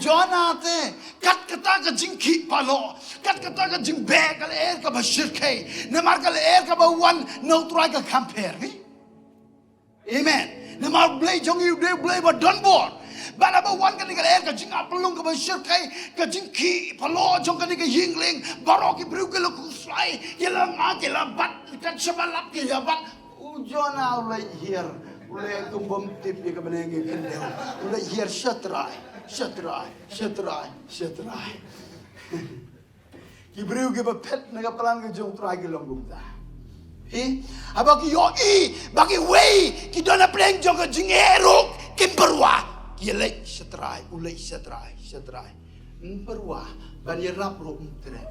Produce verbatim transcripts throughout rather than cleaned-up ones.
Jonah te, kat kata ka jingkhih palat, kat kata ka jingbeh ka lyer kaba shyrkhei, namar ka lyer kaba wan na U Trai ka kham pher. Amen. Namar U Blei jong ngi u dei U Blei ba don bor. Bad haba wan kane ka lyer, ka jingapyllung kaba shyrkhei, ka jingkhih palat jong kane ka ïing lieng, baroh ki briew ki la khuslai, ki la ngap, ki la bat, kat shaba lap ki la bat. U Jonah u leit hiar, u leit kum bym tip ïa kaba ngi khyndew. U leit hiar, sha Trai, sha Trai, sha Trai, sha Trai. Ki briew kiba phet na ka plan ka jong U Trai ki long kumta. Phi, haba ki ïohi ba kiwei ki don hapdeng jong ka jingeh ruh kim pyrwa, ki leit sha Trai, u leit sha Trai, sha Trai. Ym pyrwa ban ïarap ruh ym treh.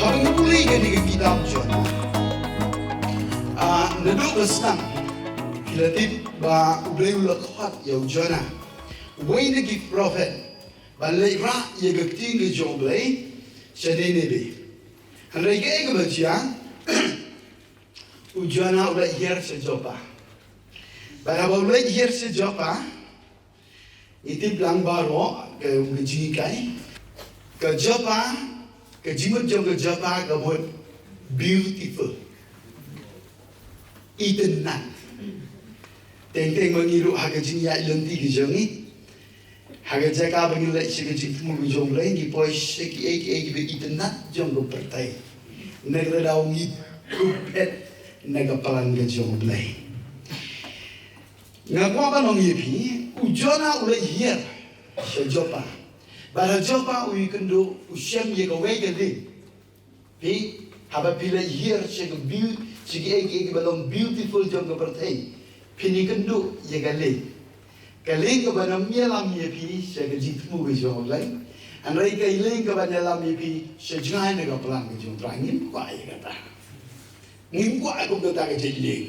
Haba ngi pule ïa kane ka kitab Jonah, ah, naduh ba sdang ngi la tip ba U Blei u la khot ïa u Jonah, uwei na ki prophet, ban leit rah ïa ka ktien ka jong U Blei sha Nineveh. Hynrei kaei kaba jia, u Jonah u leit hiar sha Joppa. Bad haba u leit hiar sha Joppa, ngi tip lang baroh ka, ka jinghikai. Ka Joppa, ka jingmut jong ka Joppa ka mut beautiful. Itynnad. Teng teng ba ngi ruh ha ka jingïaid lynti ka jong ngi, ha ka jaka ba ngi leit sha ka jingthmu ka jong U Blei, ngi poi sha kiei kiei kiba itynnad jong ka pyrthei. Na kata ka daw ngi phet na ka plan ka jong U Blei. Nga kwah ban ong ïa phi, u Jonah u leit hiar sha Joppa. Bad ha Joppa u ïakynduh, u shem ïa kawei ka lieng. Phi, haba phi leit hiar sha ka beau-, sha kiei kiei kiba long beautiful jong ka pyrthei, phin ïakynduh ïa ka lieng. Ka lieng kaba nam ïalam ïa phi sha ka jingthmu ka jong U Blei. Hynrei ka lieng kaba ïalam ïa phi sha jngai na ka plan ka jong U Trai, ngim kwah ïa kata. Ngim kwah kum kata ka jait lieng.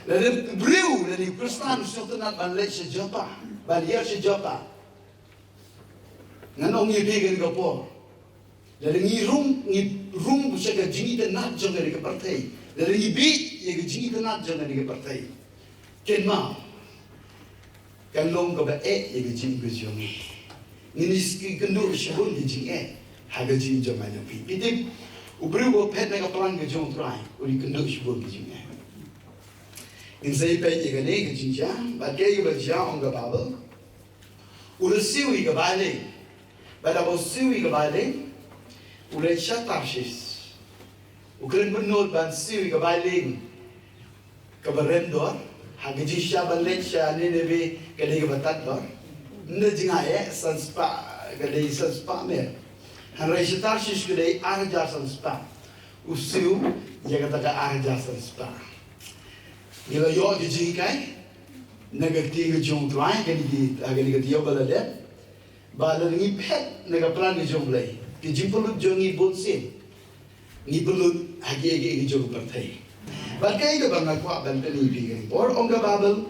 Lada u briew, lada u Khristan u sngewtynnad ban leit sha Joppa, ban hiar sha Joppa, ngan ong ïa phi kane ka por, lada ngi rung, ngi rung sha ka jingitynnad jong kane ka pyrthei, lada ngi bieit ïa ka jingitynnad jong kane ka pyrthei, kynmaw, kan long kaba eh ïa ka jingim ka jong ngi. Ngin ïakynduh shibun ki jingeh ha ka jingim jong nga jong phi. Phi tip, u briew uba phet na ka plan ka jong U Trai u ïakynduh shibun ki jingeh. Ngin sa ïa peit ïa kane ka jingjia, bad kaei kaba jia, ong ka Baibl, u la siew ïa ka baileng. Bad haba u siew ïa ka baileng, u leit sha Tarshish. U kren bynnud ban siew ïa ka baileng kaba rem dor, ha ka jingshah ban leit sha Nineveh ka dei kaba tad dor. Ynda jngai eh, san spah, ka dei san spah miet. Hynrei sha Tarshish ka dei ar hajar san spah. U siew ïa kata ka ar hajar san spah. Ngi la ïoh ki jinghikai na ka ktien ka jong U Trai, kane ki, ha kane ka taïew ba la dep. Ba lada ngi phet na ka plan ka jong U Blei, ki jingpynlut jong ngi bunsien, ngi pynlut ha kiei kiei ki jong ka pyrthei. Bad kaei kaba nga kwah ban pyni ïa phi kane ka por, ong ka Baibl,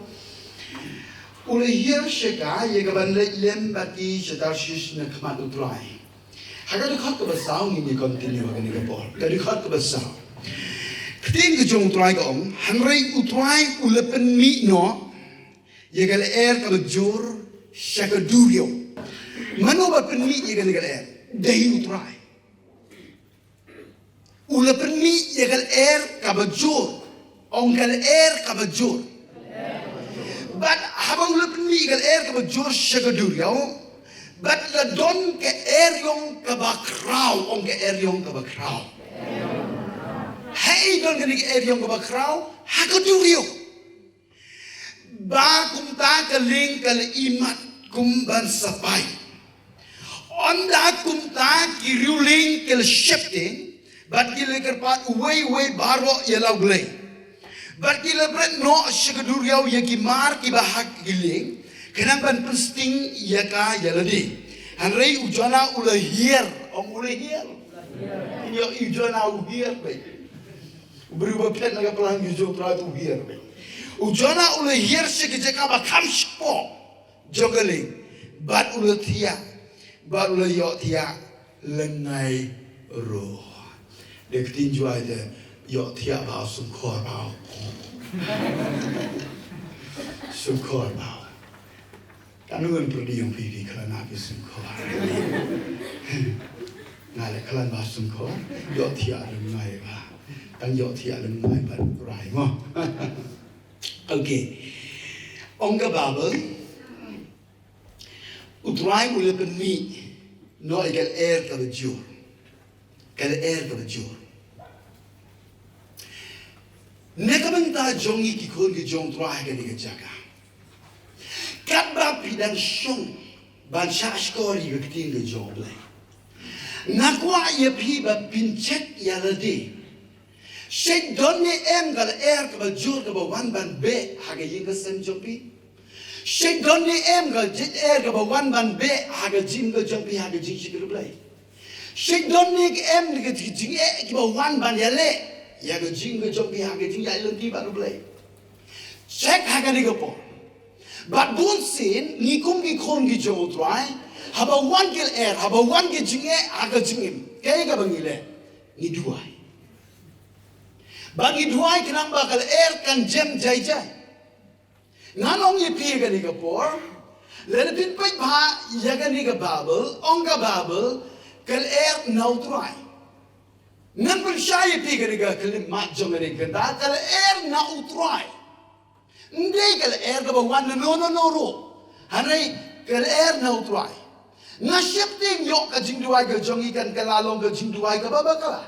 u la hiar sha ka ïa ka ban leit lem bad ki sha Tarshish na khmat U Trai. Ha ka dkhot kaba saw ngin ïa continue ha kane ka por. Ka dkhot kaba saw. Ka ktien ka jong U Trai ka ong, hynrei U Trai u la pynmih noh ïa ka lyer kaba jur sha ka duriaw. Mano ba pynmih ïa kane ka lyer? Dei U Trai. U la pynmih ïa ka lyer kaba jur. Ong, ka lyer kaba jur. Bad haba u la pynmih ïa ka lyer kaba jur sha ka duriaw, bad la don ka eriong kaba khraw. Ong, ka eriong kaba khraw. Haei don kane ka eriong kaba khraw? Ha ka duriaw. Ba kumta ka lieng ka la imat kum ban sa pai. Ynda kumta ki riewlieng ki la sheptieng, bad ki la kyrpad uwei uwei baroh ïa la U Blei. Bad ki la bret noh sha ka duriaw ïa ki mar kiba ha ki lieng, khnang ban pynsting ïa ka ïa lade. Hynrei u Jonah u la hiar, ong, u la hiar. Ïa u Jonah u hiar beit. U Briew ba phet na ka plan ka jong U Trai u hiar. U Jonah u la hiar sha ka jaka ba kham shipor jong ka lieng, bad u la thiah, bad u la ïohthiah lyngngai ruh. Da ka ktien Jowai te, ïohthiah ba sngewkhor ba. Sngewkhor ba. Kan ngan pyrdi ïa phi, phi khlaiñ ha phi sngewkhor. Nga leh khlaiñ ba sngewkhor, ïohthiah lyngngai ba. Tang ïohthiah lyngngai ba, U Trai mo. Okay. Ong ka Baibl, U Trai u la pynmih noh ïa ka lyer kaba jur. Ka lyer kaba jur. Na ka bynta jong ngi ki khun ki jong U Trai ha kane ka jaka, katba phi dang shong ban shahshkor ïa ka ktien ka jong U Blei, nga kwah ïa phi ba phin check ïa lade. Shet don ne em ka lyer kaba jur kaba wan ban beh ha ka ïing ka sem jong phi? Shet don ne em ka lyer kaba wan ban beh ha ka jingim ka jong phi, ha ka jingshakri Blei? Shet don ne em ka jingeh kiba wan ban ïaleh ïa ka jingim ka jong phi ha ka jingïaid lynti bad U Blei? Check ha kane ka por. Bad bunsien ngi kum ki khun ki jong U Trai, haba wan ka lyer, haba wan ka jingeh ha ka jingim, kaei kaba ngi leh? Ngi duwai. Ba ngi duwai khnang ba ka lyer kan jem jai jai. Ngan ong ïa phi kane ka por, lada phin peit bha ïa kane ka Baibl, ong ka Baibl, ka lyer na U Trai. Ngan pynshai ïa phi kane ka khyllipmat jong kane ka kynta, ka lyer na U Trai. Ym dei ka lyer kaba wan na no no no ruh. Hynrei ka lyer na U Trai. Nga sheptieng ïoh ka jingduwai ka jong ngi kan ka la long ka jingduwai kaba bakla.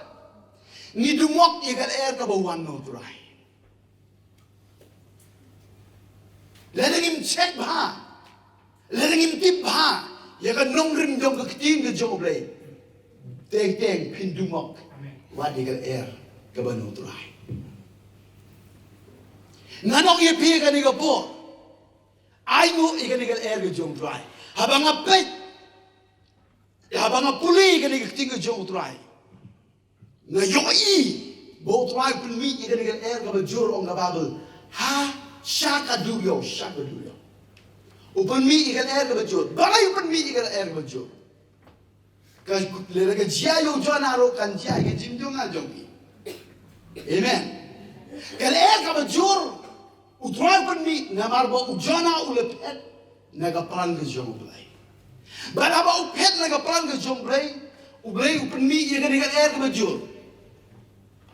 Ngi dumok ïa ka lyer kaba wan na U Trai. Lada ngim check bha, lada ngim tip bha ïa ka nongrim jong ka ktien ka jong U Blei, teng teng phin dumok wat ïa ka lyer kaba na U Trai. Ngan ong ïa phi kane ka por, ai nguh ïa kane ka lyer ka jong U Trai. Haba nga peit, haba nga pule ïa kane ka ktien ka jong U Trai, nga ïohi ba U Trai u pynmih ïa kane ka lyer kaba jur, ong ka Baibl, ha sha ka duriaw, sha ka duriaw. U pynmih ïa ka lyer kaba jur. Balei u pynmih ïa ka lyer kaba jur? Ka lyer ka jia ïa u Jonah ruh kan jia ïa ka jingim jong nga jong phi. Amen. Ka lyer kaba jur U Trai u pynmih namar ba u Jonah u la phet na ka plan ka jong U Blei. Bad haba u phet na ka plan ka jong U Blei, U Blei u pynmih ïa kane ka lyer kaba jur,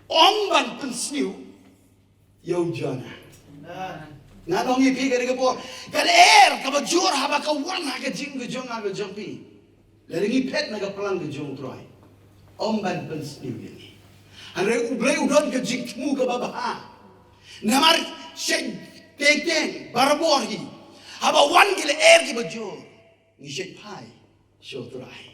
ym ban pynsniew ïa u Jonah. Ngan ong ïa phi kane ka por, ka lyer kaba jur haba ka wan ha ka jingim ka jong nga ka jong phi, lada ngi phet na ka plan ka jong U Trai, ym ban pynsniew ïa ngi. Hynrei U Blei u don ka jingthmu kaba bha. Namar shen teng teng barabor hi, haba wan ki lyer kiba jur, ngi shait phai sha U Trai.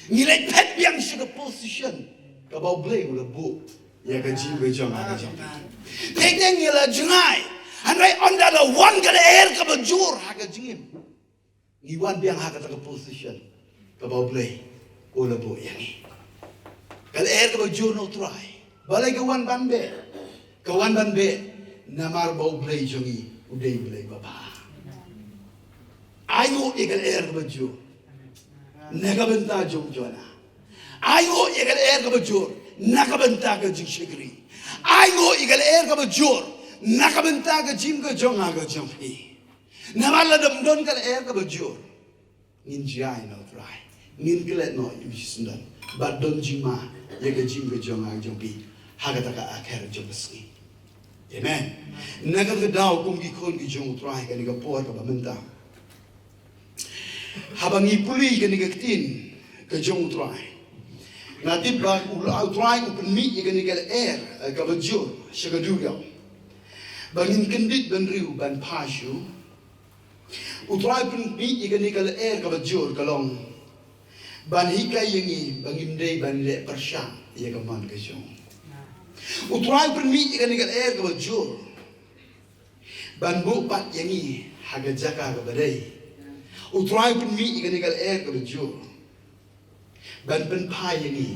Ngi leit phet biang sha ka position kaba U Blei u la buh ïa ka jingim ka jong nga ka jong phi. Teng teng ngi la jngai. Hynrei ynda la wan ka lyer kaba jur ha ka jingim, ngi wan biang ha kata ka position kaba U Blei u la buh ïa ngi. Ka lyer kaba jur na U Trai. Balei ka wan ban beh? Ka wan ban beh namar ba U Blei jong ngi u dei U Blei ba bha. Ai nguh ïa ka lyer kaba jur na ka bynta jong u Jonah. Ai nguh ïa ka lyer kaba jur na ka bynta ka jingshakri. Ai nguh ïa ka lyer kaba jur na ka bynta ka jingim ka jong nga ka jong phi. Namar lada ym don ka lyer kaba jur, ngin jia ïa U Trai, ngin klet noh ïa u shisyndon bad don jingma ïa ka jingim ka jong nga jong phi ha kata ka akher jong ka sngi. Amen. Na kata ka daw, kum ki khun ki jong U Trai, kane ka por kaba mynta, haba ngi pule kane ka ktien ka jong U Trai, nga tip ba U Trai u pynmih ïa kane ka lyer, eh, kaba jur sha ka duriaw ba ngin kyndit bynriew ban phai sha U. U Trai u pynmih ïa kane ka lyer kaba jur ka long ban hikai ïa ngi ba ngim dei ban leh pyrshah ïa ka mon ka jong U. U Trai u pynmih ïa kane ka lyer kaba jur ban buh pat ïa ngi ha ka jaka kaba dei. U Trai u pynmih ïa kane ka lyer kaba jur ban pynphai ïa ngi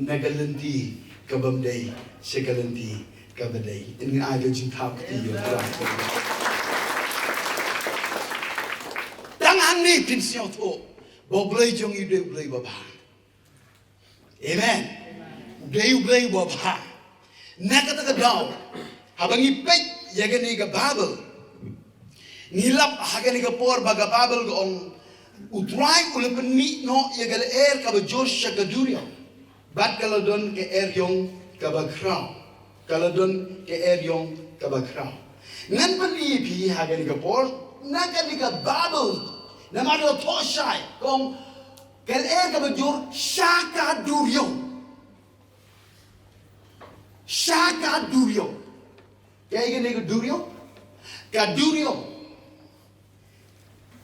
na ka lynti Ka bym dei sha ka lynti kaba dei. Ngin ai ka jingthaw kti ïa u Trai. Tang hangne phin sngewthuh ba U Blei jong ngi u dei U Blei uba bha. Amen. U dei U Blei uba bha. Na kata ka daw, haba ngi peit ïa kane ka Baibl, ngi lap ha kane ka por ba ka Baibl ka ong, U Trai u la pynmih noh ïa ka lyer kaba jur sha ka duriaw, bad ka la don ka eriong kaba khraw. Ka la don ka eriong kaba khraw. Ngan pyni ïa phi ha kane ka por, na kane ka Baibl, namar ka la thoh shai, ka ong, ka lyer kaba jur sha ka duriaw. Sha ka duriaw. Kaei kane ka duriaw? Ka duriaw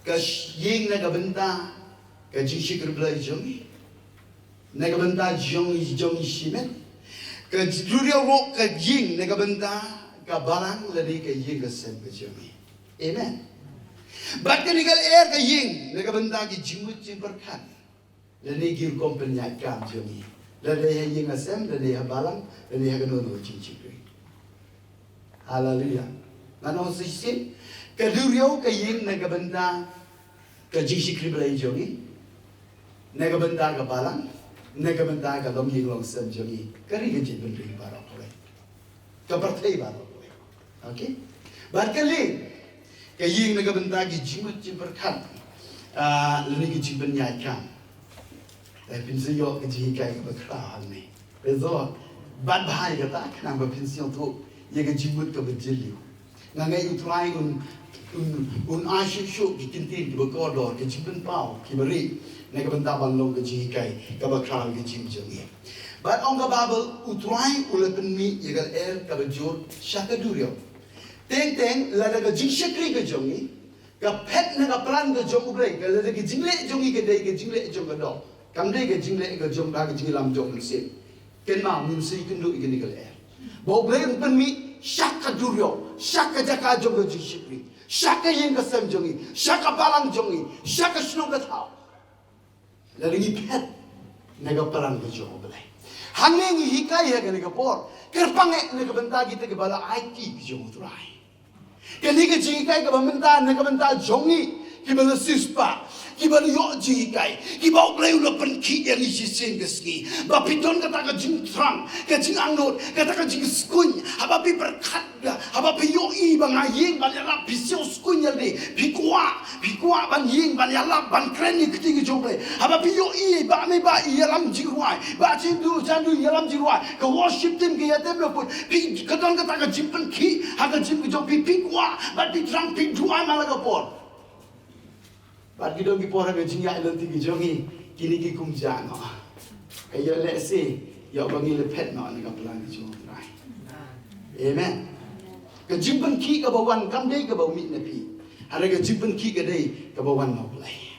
ka ïing na ka bynta ka jingshakri Blei jong ngi, na ka bynta jong ngi, jong ngi shimet. Ka duriaw ruh ka ïing na ka bynta ka balang lane ka ïing ka sem ka jong ngi. Amen. Bad kane ka lyer ka ïing na ka bynta ki jingmut jingpyrkhat. Lane ki rukom pynïaid kam jong ngi. Lane ha ïing ha sem, lane ha balang, lane ha kano kano ka jingshakri. Haleluya. Ngan ong shisien, ka duriaw ka ïing na ka bynta ka jingshakri Blei jong ngi, na ka bynta ka balang, na ka bynta ka longïing longsem jong ngi. Ka ri ka jaitbynriew baroh kawei. Ka pyrthei baroh kawei. Okay? Bad ka lieng, ka ïing na ka bynta ki jingmut jingpyrkhat, ah, lane ki jingpynïaid kam. Eh, phin sa ïoh ka jinghikai kaba khraw hangne. Praise the Lord. Bad bha ïa kata, khnang ba phin sngewthuh ïa ka jingmut kaba jylliew. Nga ngeit U Trai un, un, un ai shuh shuh ki kyntien kiba kordor, ki jingpynpaw kiba rieh, na ka bynta ban long ka jinghikai kaba khraw ha ka jingim jong ngi. Bad ong ka Baibl, U Trai u la pynmih ïa ka lyer kaba jur sha ka duriaw. Teng teng, lada ka jingshakri ka jong ngi ka phet na ka plan ka jong U Blei, ka lada ka jingleh jong ngi ka dei ka jingleh jong ka doh, kam dei ka jingleh ka jong ka, ka jingïalam jong u Mynsiem, kynmaw, ngin sa ïakynduh ïa kane ka lyer. Ba U Blei un pynmih sha ka duriaw, sha ka jaka jong ka jingshakri, sha ka ïing ka sem jong ngi, sha ka balang jong ngi, sha ka shnong ka thaw. Lada ngi phet na ka plan ka jong U Blei. Hangne ngi hikai ha kane ka por, kyrpang eh na ka bynta kita kiba la aiti ka jong U Trai. Kane ka jinghikai kaba mynta na ka bynta jong ngi kiba la siewspah, kiba la ïoh jinghikai, kiba U Blei u la pynkhih ïa ngi shisien ka sngi. Ba phi don kata ka jingthrang, ka jingangnud, kata ka jingskun, haba phi pyrkhat, haba phi ïohi ba nga ïeng ban ïalap, phi siew skun ïa lade, phi kwah, phi kwah ban ïeng ban ïalap, ban kren ïa ka ktien ka jong U Blei. Haba phi ïohi ba me ba i ïalam jingrwai, ba Jan Dui, Jan Dui i ïalam jingrwai, ka worship team ka ïatem laput, phi, ka don kata ka jingpynkhih ha ka jingim ka jong phi, phi kwah bad phi thrang, phi duwai man la ka por. Bad ki don ki por ha ka jingïaid lynti ka jong ngi, kine ki kumjuh noh. Ka ïoh lehse, ïoh ba ngi la phet noh na ka plan ka jong U Trai. Amen. Ka jingpynkhih kaba wan kam dei kaba mih na phi. Hynrei ka jingpynkhih ka dei kaba wan na U Blei.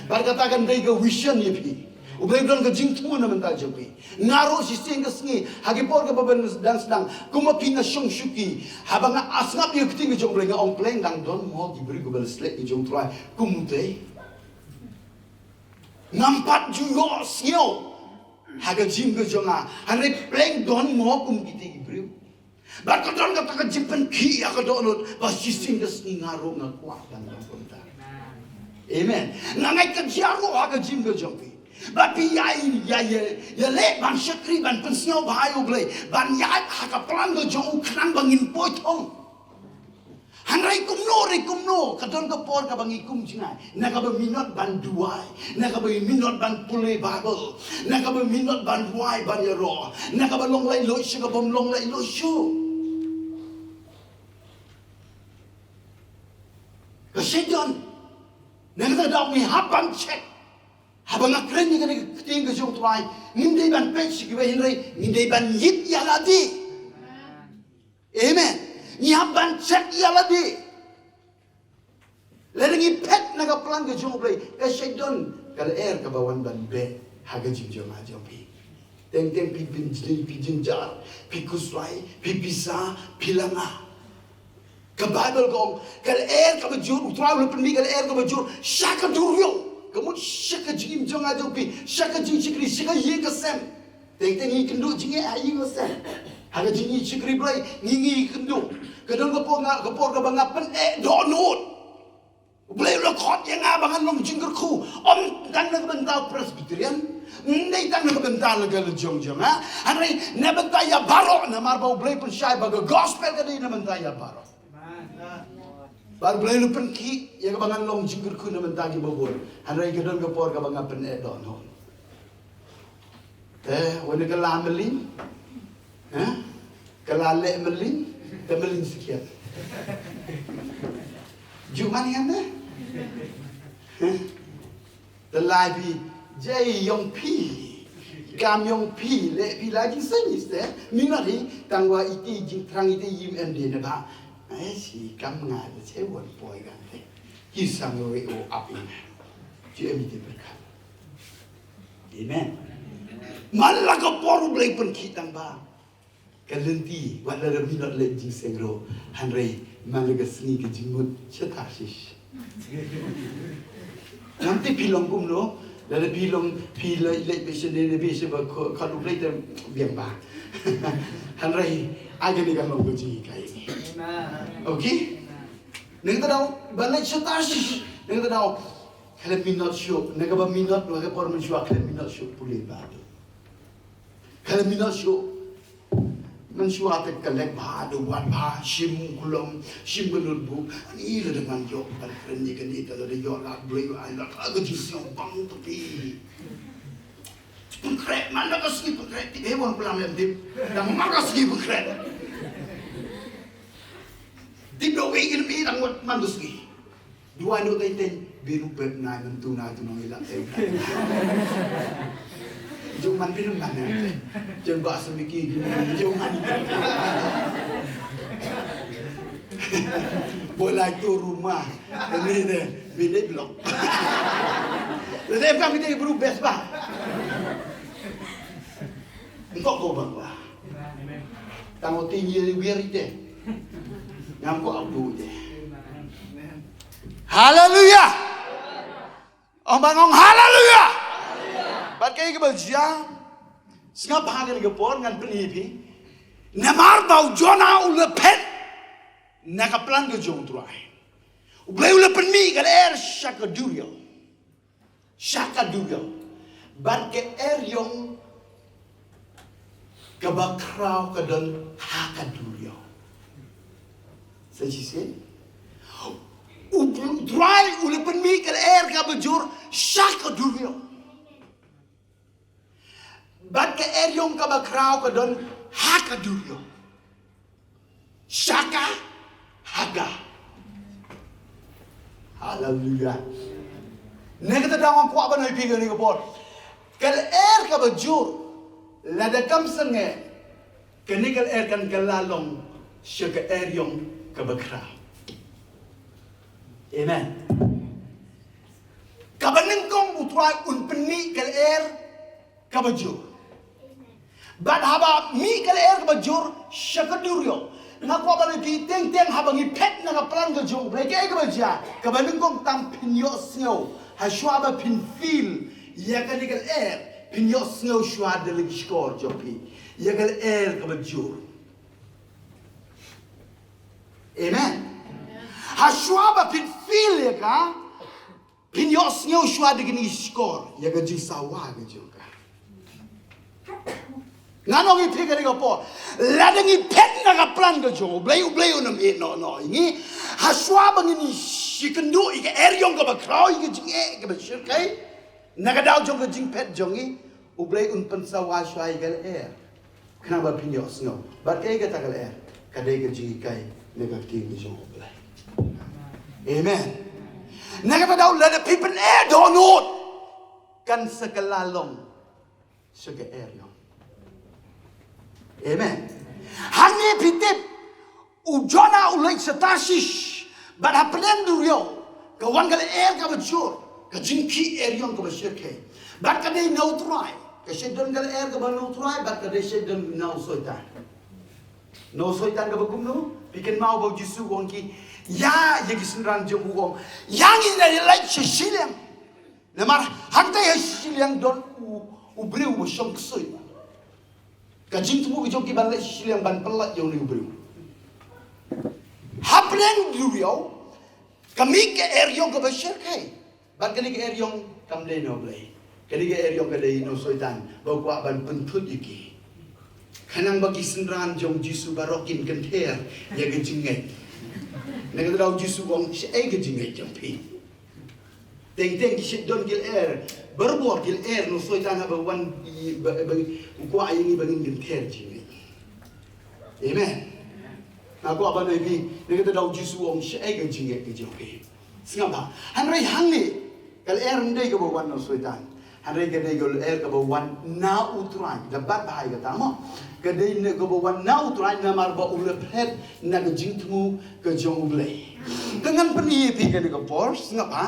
Bad kata kan dei ka vision ïa phi. U Blei u don ka jingthmu na bynta jong phi. Nga ruh shisien ka sngi, ha ki por kaba ban dang sdang, kumba phi nga shong shuki. Haba nga sngap ïa ka ktien ka jong U Blei nga ong, Blei, dang don mo ki briew kiba la sleh ka jong U Trai kum utei? Ngam pat ju ïohsngew ha ka jingim ka jong nga. Hynrei Blei, don mo kum kitei ki briew? Bad ka don kata ka jingpynkhih ïa ka dohnud ba shisien ka sngi nga ruh nga kwah ban long kumta. Amen. Nga ngeit ka jia ruh ha ka jingim ka jong phi. Ba phi ïa, ïa, ïa, ïaleh ban shakri ban pynsngewbha ïa U Blei, ban ïaid ha ka plan ka jong u khnang ba ngin poi thong. Hynrei kumno re kumno, ka don ka por kaba ngi kum jngai, na kaba mi not ban duwai, na kaba mi not ban pule Baibl, na kaba mi not ban rwai ban ïaroh, na kaba long laitluid sha kaba ym long laitluid shuh. Ka shait don. Na kata ka daw ngi hap ban check. Haba nga kren ïa kane ka ktien ka jong U Trai, ngim dei ban peit sha kiwei hynrei ngim dei ban ïit ïa lade. Amen. Ngi hap ban check ïa lade. Lada ngi phet na ka plan ka jong U Blei, ka shait don ka lyer kaba wan ban beh ha ka jingim jong nga jong phi. Teng teng phi pynjngi, phi jynjar, phi khuslai, phi pisa, phi langa. Ka Baibl ka ong, ka lyer kaba jur, U Trai u la pynmih ka lyer kaba jur sha ka duriaw. Ka mut sha ka jingim jong nga jong phi, sha ka jingshakri, sha ka ïing ka sem. Teng teng ngi kynduh jingeh ha ïing ha sem. Ha ka jingïashakri Blei ngi ngi kynduh. Ka don ka por nga, ka por kaba nga pyneh dohnud. U Blei u la khot ïa nga ba ngan long jingkyrkhu. Ym tang na ka bynta u Presbyterian. Ym dei tang na ka bynta la ka la jong jong ha. Hynrei na bynta ïa baroh namar ba U Blei pynshai ba ka gospel ka dei na bynta ïa baroh. Ba U Blei u la pynkhih ïa kaba ngan long jingkyrkhu na bynta kiba bun. Hynrei ka don ka por kaba nga pyneh dohnud. Te, wan ka la mylliñ. Ha? Ka la leh mylliñ, te mylliñ skhiat. Ju man ïa te? Ha? Te lai phi, jai yong phi. Kam yong phi, leh phi la jingseng iste. Minot hi, tang wa iti jingthrang iti yim em de ne ba. Ai si kam nga te che wan poi kan te. Ki sang we o ap in. Ju em iti berkat. Amen. Man la ka por U Blei pynkhih tang ba. Ka lynti, wat la da minot leh jingseng ruh. Hynrei, man la ka sngi ka jingmut, sha Tarshish. Ngam tip phi long kumno, la da phi long, phi leh, leh phi sha ne, ne phi sha ba ko, ka U Blei te biang ba. Hynrei, ai kane ka long ka jinghikai. Okay? Nang ta daw, ba leh sha Tarshish. Nang ta daw, khlem minot shuh, nang kaba minot, nang ka por mynshuwa khlem minot shuh, pule ba. Khlem minot shuh. Mynshuwa te ka leh bha, da wad bha, shim kolom, shim ka notebook. Ani la da ngan ïoh, ban kren ïa kane, te la da ïoh lad Blei, ai lad, ka jingsngewbang to phi. Pynkhreh, man la ka sngi pynkhreh, tip hei wan kulam lem tip. Dang man la sngi pynkhreh. Tip da wei in mi dang wat man la sngi. Duwai no teng teng, biru pep nai, mentu nai, tu nong ilak teng. Jong man biru man ya. Jong ba semiki, jong man. Boleh tu rumah, ini deh, bini blok. Lede em kami teh biru best bah. Engkau kau bang bah. Tang oti nyi wiar ite. Ngam ko abdu ite. Haleluya. Ong bang ong haleluya. Bad kaei kaba jia. Sngap ha kane ka por ngan pyni phi. Namar ba u Jona u la phet na ka plan ka jong U Trai. U Blei u la pynmih ka lyer sha ka duriaw. Sha ka duriaw. Bad ka eriong kaba khraw ka don ha ka duriaw. Sa shisien. U Trai u la pynmih ka lyer kaba jur sha ka duriaw. Bad ka eriong kaba khraw ka don ha ka duriaw. Sha ka ha ka. Haleluya. Ne kata dang wan kwah ban ai phi kane ka por. Ka lyer kaba jur. Lada kam sangeh. Kane ka lyer kan kylla long sha ka eriong kaba khraw. Amen. Kaba nyngkong U Trai un pynmih ka lyer kaba jur. Bad haba mih ka lyer kaba jur sha ka duriaw. Nga kwah ban ong ïa phi teng teng haba ngi phet na ka plan ka jong U Blei kaei kaba jia. Kaba nyngkong tam phin ïohsngew. Hashwa ba phin feel ïa kane ka lyer phin ïohsngew shwa da lynti shkor jong phi. Ïa ka lyer kaba jur. Amen. Hashwa ba phin feel ïa ka. Phin ïohsngew shwa da kine ki shkor ïa ka jingsawa ka jong ka. Ngan ong ïa phi kane ka por. Lada ngi phet na ka plan ka jong U Blei, U Blei un ym ïehnoh noh ïa ngi. Hashwa ba ngin ïakynduh ïa ka eriong kaba khraw ïa ka jingeh kaba shyrkhei. Na ka daw jong ka jingphet jong ngi. U Blei un pynsawa shwa ïa ka lyer. Khnang ba phin ïohsngew. Bad kaei kata ka lyer. Ka dei ka jinghikai na ka ktien ka jong U Blei. Amen. Na kata daw lada phi pyneh dohnud. Kan sa kylla long sha ka eriong. Amen. Hangne phi tip. U Jona u leit sha Tarshish. Bad hapdeng duriaw. Ka wan ka lyer kaba jur. Ka jingkhih eriong kaba shyrkhei. Bad ka dei na U Trai. Ka shait don ka lyer kaba na U Trai. Bad ka dei shait don na u Soitan. Na u Soitan kaba kumno. Phi kynmaw ba U Jisu u ong ki. Ïa, ïa ki synran jong u ong. Ïa ngi na ïa leit sha shiliang. Namar hangta ha shiliang don u, u briew uba shong ksuid. Ka jingthmu ka jong ki ban leh shiliang ban pyllait ïa une u briew. Hapdeng duriaw, ka mih ka eriong kaba shyrkhei. Bad kane ka eriong kam dei na U Blei. Kane ka eriong ka dei na u Soitan ba u kwah ban pynthut ïa ki. Khnang ba ki synran jong Jisu baroh kin kynther ïa ka jingngeit. Na kata daw Jisu u ong, shaei ka jingngeit jong phi? Teng teng ki shait don ki lyer, barabor ki lyer na u Soitan haba wan i, ba, ba, u kwah ïa ngi ba ngin kynther jingngeit. Amen. Nga kwah ban ai phi, na kata daw Jisu u ong, shaei ka jingngeit ka jong phi? Sngap bha. Hynrei hangne ka lyer ym dei kaba wan na u Soitan. Hynrei ka dei ka lyer kaba wan na U Trai. Da bat bha ïa kata mo. Ka dei na kaba wan na U Trai namar ba u la phet na ka jingthmu ka jong U Blei. Te ngan pyni ïa phi kane ka por, sngap bha.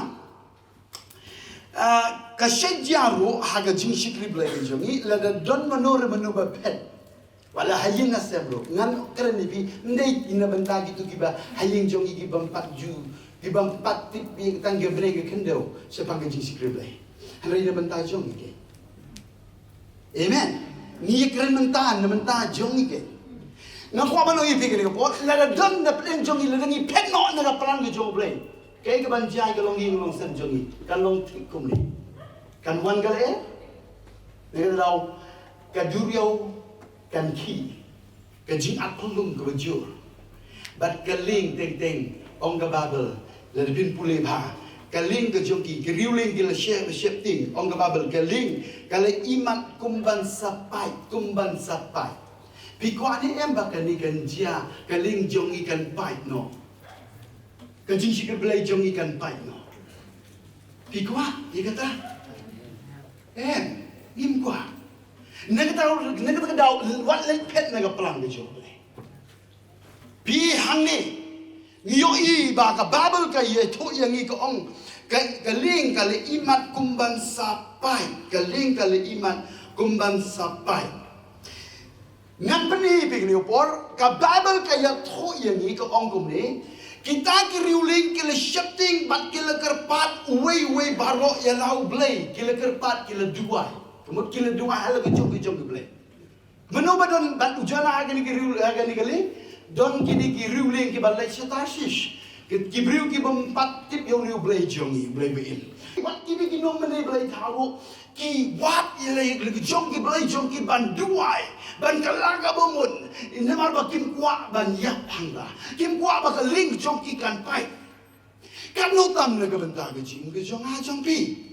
Ah, ka shait jia ruh ha ka jingshakri Blei ka jong ngi, lada don mano re mano ba phet. Wat la ha ïing ha sem ruh, ngan kren ïa phi, ym dei na bynta kito kiba ha ïing jong ngi ki bym pat ju, ki bym pat tip ïa tang ka bneng ka khyndew shaphang ka jingshakri Blei. Hynrei na bynta jong ngi keiñ. Amen. Ngi ïa kren mynta na bynta jong ngi keiñ. Nga kwah ban ong ïa phi kane ka por, lada don na pdeng jong ngi, lada ngi phet noh na ka plan ka jong U Blei, kaei kaban jia ïa ka longïing longsem jong ngi? Kan long thik kumne. Kan wan ka lyer, na kata daw ka duriaw kan khih, ka jingat pynlong kaba jur. Bad ka lieng teng teng, ong ka Baibl, lada phin pule bha, ka lieng ka jong ki, ki riewlieng ki la shep, sheptieng, ong ka Baibl, ka lieng ka la imat kum ban sa pait, kum ban sa pait. Phi kwah ne em ba kane kan jia, ka lieng jong ngi kan pait noh? Ka jingshakri Blei jong ngi kan pait noh? Phi kwah ïa kata? Em, ngim kwah. Na kata, na kata ka daw, wat leit phet na ka plan ka jong U Blei. Phi, hangne ngi ïohi ba ka Baibl ka ïathuh ïa ngi, ka ong, ka, ka lieng ka la imat kum ban sa pait, ka lieng ka la imat kum ban sa pait. Ngan pyni ïa phi kane ka por, ka Baibl ka ïathuh ïa ngi, ka ong kumne, kita ki riewlieng ki la sheptieng bad ki la kyrpad uwei uwei baroh ïa la U Blei, ki la kyrpad, ki la duwai. Ka mut ki la duwai ha la ka jong ka jong ka Blei. Mano ba don bad u Jonah ha kane ka riew, ha kane ka lieng? Don kine ki riewlieng kiba leit sha Tarshish. Ki, ki briew ki bym pat tip ïa une U Blei jong ngi, U Blei ba im. Wat kine ki nongmane Blei thaw ruh ki wad ïa la ka jong ki blei jong ki ban duwai, ban kylla ka bamut. Namar ba kim kwah ban ïap hangta. Kim kwah ba ka lieng jong ki kan pait. Katno tam na ka bynta ka jingim ka jong nga jong phi.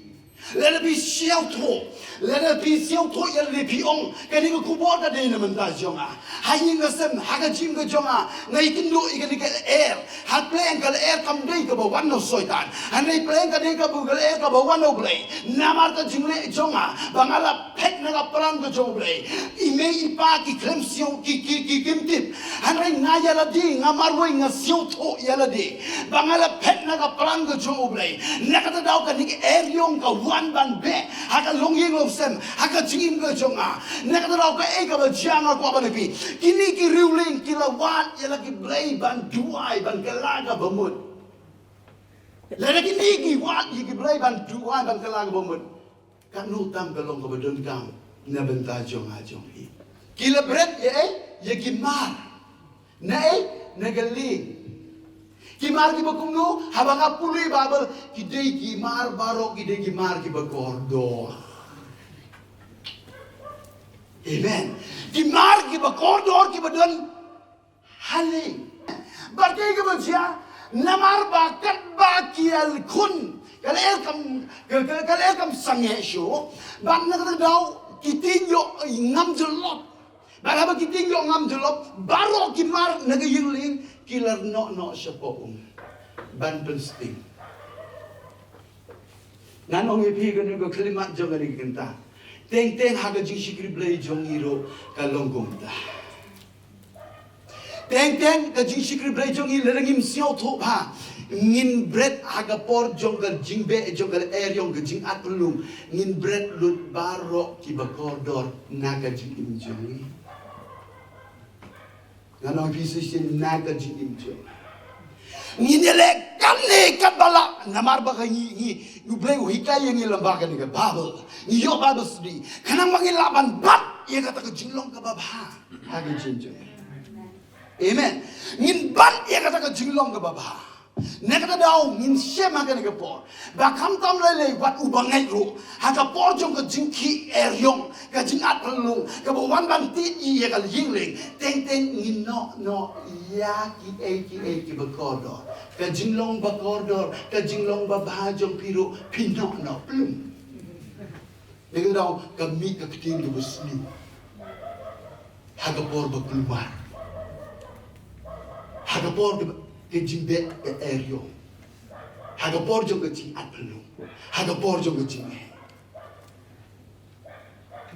Lada phi sngewthuh, lada phi sngewthuh ïa lade phi ong, kane ka khubor ka dei na bynta jong nga. Ha ïing ha sem, ha ka jingim ka jong nga, nga ïakynduh ïa kane ka lyer. Ha pyrshah ka lyer kam dei kaba wan na u Soitan. Hynrei pyrshah ka dei kaba, ka lyer kaba wan na U Blei. Namar ka jingleh jong nga ba nga la phet na ka plan ka jong U Blei. I mei i pa ki khlem siew, ki, ki, ki, kim tip. Hynrei nga ïa lade, nga marwei, nga sngewthuh ïa lade ba nga la phet na ka plan ka jong U Blei. Na kata daw kane ka eriong ka wan ban beh ha ka longïing longsem, ha ka jingim ka jong nga. Na kata daw kaei kaba jia nga kwah ban ïathuh. Kine ki riewlieng ki la wad ïa la ki blei ban duwai, ban kylla ka bamut. Lada kine ki wad ïa ki blei ban duwai, ban kylla ka bamut, katno tam ka long kaba donkam na bynta jong nga jong phi. Ki la bret ïa ei? Ïa ki mar. Na ei? Na ka lieng. Ki mar kiba kumno? Haba nga pule Baibl, ki dei ki mar baroh, ki dei ki mar kiba kordor. Amen. Ki mar kiba kordor kiba don ha lieng. Bad kaei kaba jia, namar ba katba ki ïakhun, ka lyer kam, ka, ka, ka lyer kam sangeh shuh. Bad na kata daw ki tieng ïoh ngam jyllop. Bad haba ki tieng ïoh ngam jyllop, baroh ki mar na ka ïing lieng ki la noh noh shapoh um ban pynsting. Ngan ong ïa phi kane ka khyllipmat jong kane ka kynta. Teng teng ha ka jingshakri Blei jong ngi ruh ka long kumta. Teng teng ka jingshakri Blei jong ngi, lada ngim sngewthuh bha, ngin bret ha ka por jong ka jingbeh jong ka lyer jong ka jingat pynlong, ngin bret lut baroh kiba kordor na ka jingim jong ngi. Ngan ong phi shisien, na ka jingim jong ngi. Ngin ïaleh katne katba lah, namar ba ka ngi, ngi, U Blei u hikai ïa ngi lyngba kane ka Baibl. Ngi ïoh Baibl study. Khnang ba ngin lah ban bat ïa kata ka jinglong kaba bha ha ka jingim jong ngi. Amen. Ngin bat ïa kata ka jinglong kaba bha. Na kata ka daw ngin shem ha kane ka por ba khamtam lei lei wat u bangeit ruh ha ka por jong ka jingkhih eriong, ka jingat pynlong kaba wan ban tied ïa ka ïing lieng, teng teng ngin noh noh ïa kiei kiei kiba kordor. Ka jinglong ba kordor, ka jinglong ba bha jong phi ruh phin noh noh plung. Dei ka daw ka mih ka ktien kaba sniew ha ka por ba kulmar, ha ka por ka jingbeh ka eriong, ha ka por jong ka jingat pynlong, ha ka por jong ka jingeh.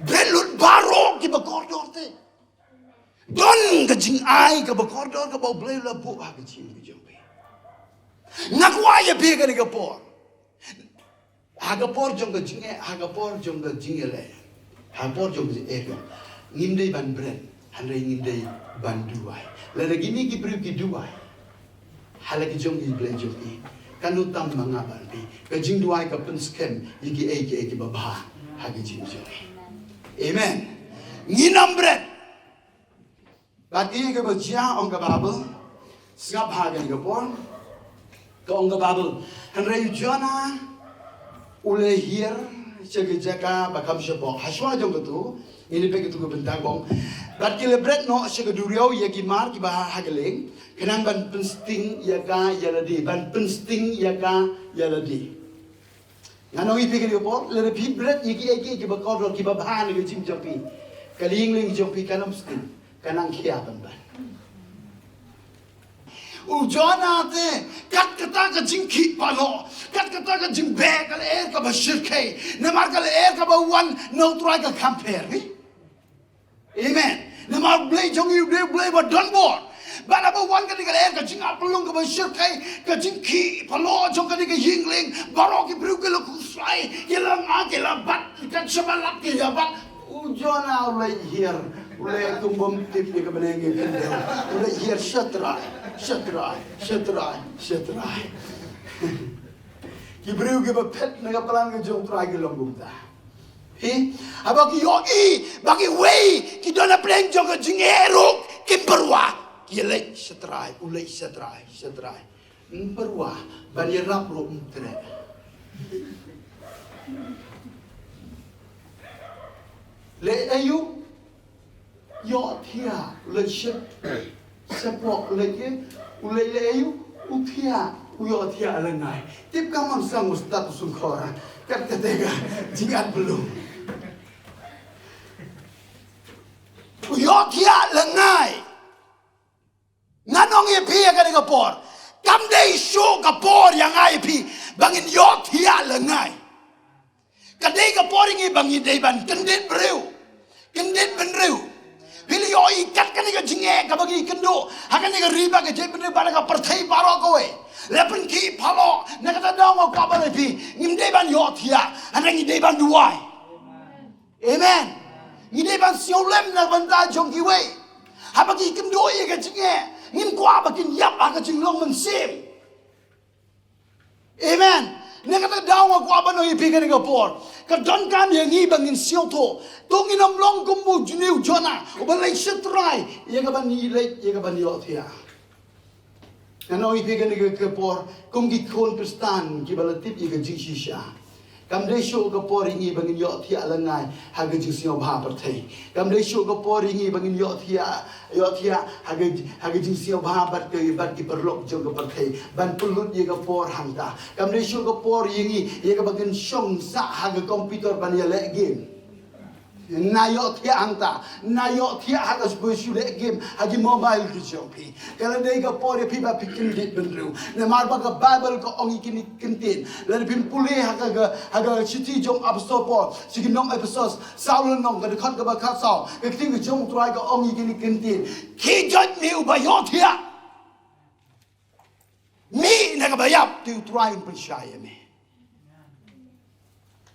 Bret lut baroh kiba kordor te. Don ka jingai kaba kordor kaba U Blei u la buh ha ka jingim jong phi. Nga kwah ïa phi kane ka por. Ha ka por jong ka jingeh, ha ka por jong ka jingeh leh, ha ka por jong ka jingeh, ngim dei ban bret, hynrei ngim dei ban duwai. Lada ki mih ki briew ki duwai ha la ki jong ki blei jong ki, kan ym tam ma nga bad phi. Ka jingduwai ka pynskhem ïa kiei kiei kiba bha ha ka jingim jong ki. Amen. Ngin ym bret. Bad ïa kaba jia ong ka Baibl, sngap ha kane ka por. Ka ong ka Baibl, hynrei u Jona u la hiar sha ka jaka ba kham shapoh. Hashwa jong kato, ngin ïa peit kato ka bynta ba ong, bad ki la bret noh sha ka duriaw ïa ki mar kiba ha ka lieng, khnang ban pynsting ïa ka ïa lade, ban pynsting ïa ka ïa lade. Ngan ong ïa phi kane ka por, lada phi bret ïa kiei kiei kiba kordor kiba bha na ka jingim jong phi, ka ïing lieng jong phi kan ym sting, kan nang khia ban ban. U Jona te, kat kata ka jingkhih paloh, kat kata ka jingbeh ka lyer kaba shyrkhei, namar ka lyer kaba wan na U Trai ka kham pher, eh? Amen. Namar U Blei jong ngi u dei U Blei ba don bor. Bad haba wan kane ka lyer ka jingat pynlong kaba shyrkhei, ka jingkhih paloh jong kane ka ïing lieng, baroh ki briew ki la khuslai, ki la ngaiñ, ki la bat, kat shaba lap ki la bat. U Jona u leit hiar, u leit kum bym tip ïa kaba ngi khyndew. U leit hiar shatrai, shatrai, shatrai, shatrai. Ki briew kiba phet na ka plan ka jong U Trai ki long kumta. Hi, haba ki ïohi ba kiwei ki don hapdeng jong ka jingeh ruh kim pyrwa, ki leit shatrai, u leit shatrai, shatrai. Ym pyrwa, ban ïarap ruh ym treh. Leh aïu? Ïohthiah, u leit sha, shapoh, u leit ïa, u leit leh aïu? U thiah, u ïohthiah lyngngai. Tip kam, ym sngewthuh u stad u sngewkhor, kat kata ka jingat pynlong. U ïohthiah lyngngai. Ngan ong ïa phi ha kane ka por, kam dei shuh ka por ïa nga ïa phi ba ngin ïohthiah lyngngai. Ka dei ka por ïa ngi ba ngi dei ban kyndit briew, kyndit bynriew. Phi la ïohi kat kane ka jingeh kaba ngi kynduh ha kane ka ri bad ka jaitbynriew bad ka pyrthei baroh kawei. La pynkhih paloh, na kata daw nga kwah ban ong ïa phi, ngim dei ban ïohthiah, hynrei ngi dei ban duwai. Amen. Ngi dei ban sngewlem na ka bynta jong kiwei. Haba ki kynduh ïa ka jingeh, ngim kwah ba kin ïap ha ka jinglong mynsiem. Amen. Na kata daw nga kwah ban ong ïa phi kane ka por, ka donkam ïa ngi ba ngin sngewthuh. To ngin ym long kum u juni u Jona uba leit shatrai ïa ka ban ïaleit, ïa ka ban ïohthiah. Ngan ong ïa phi kane ka, ka por, kum ki khun Khristan kiba la tip ïa ka jingshisha, kam dei shuh ka por ïa ngi ba ngin ïohthiah lyngngai ha ka jingsngewbha pyrthei. Kam dei shuh ka por ïa ngi ba ngin ïohthiah, ïohthiah ha ka, ha ka jingsngewbha bad ka, bad ki paralok jong ka pyrthei, ban pynlut ïa ka por hangta. Kam dei shuh ka por ïa ngi ïa kaba ngin shong sah ha ka computer ban ïaleh game. Na ïohthiah hangta, na ïohthiah ha ka shu leh game ha ki mobile ki jong phi. Ka la dei ka por ïa phi ba phi kyndit bynriew. Namar ba ka Baibl ka ong ïa kine ki kyntien. Lada phim pule ha ka, ka, ha ka shithi jong Apostol Paul sha ki nong Ephesos, saw lynnong, ka dkhot kaba khatsaw, ka ktien ka jong U Trai ka ong ïa kine ki kyntien. Khie joit me uba ïohthiah. Mih na kaba ïap, te U Trai un pynshai ïa me.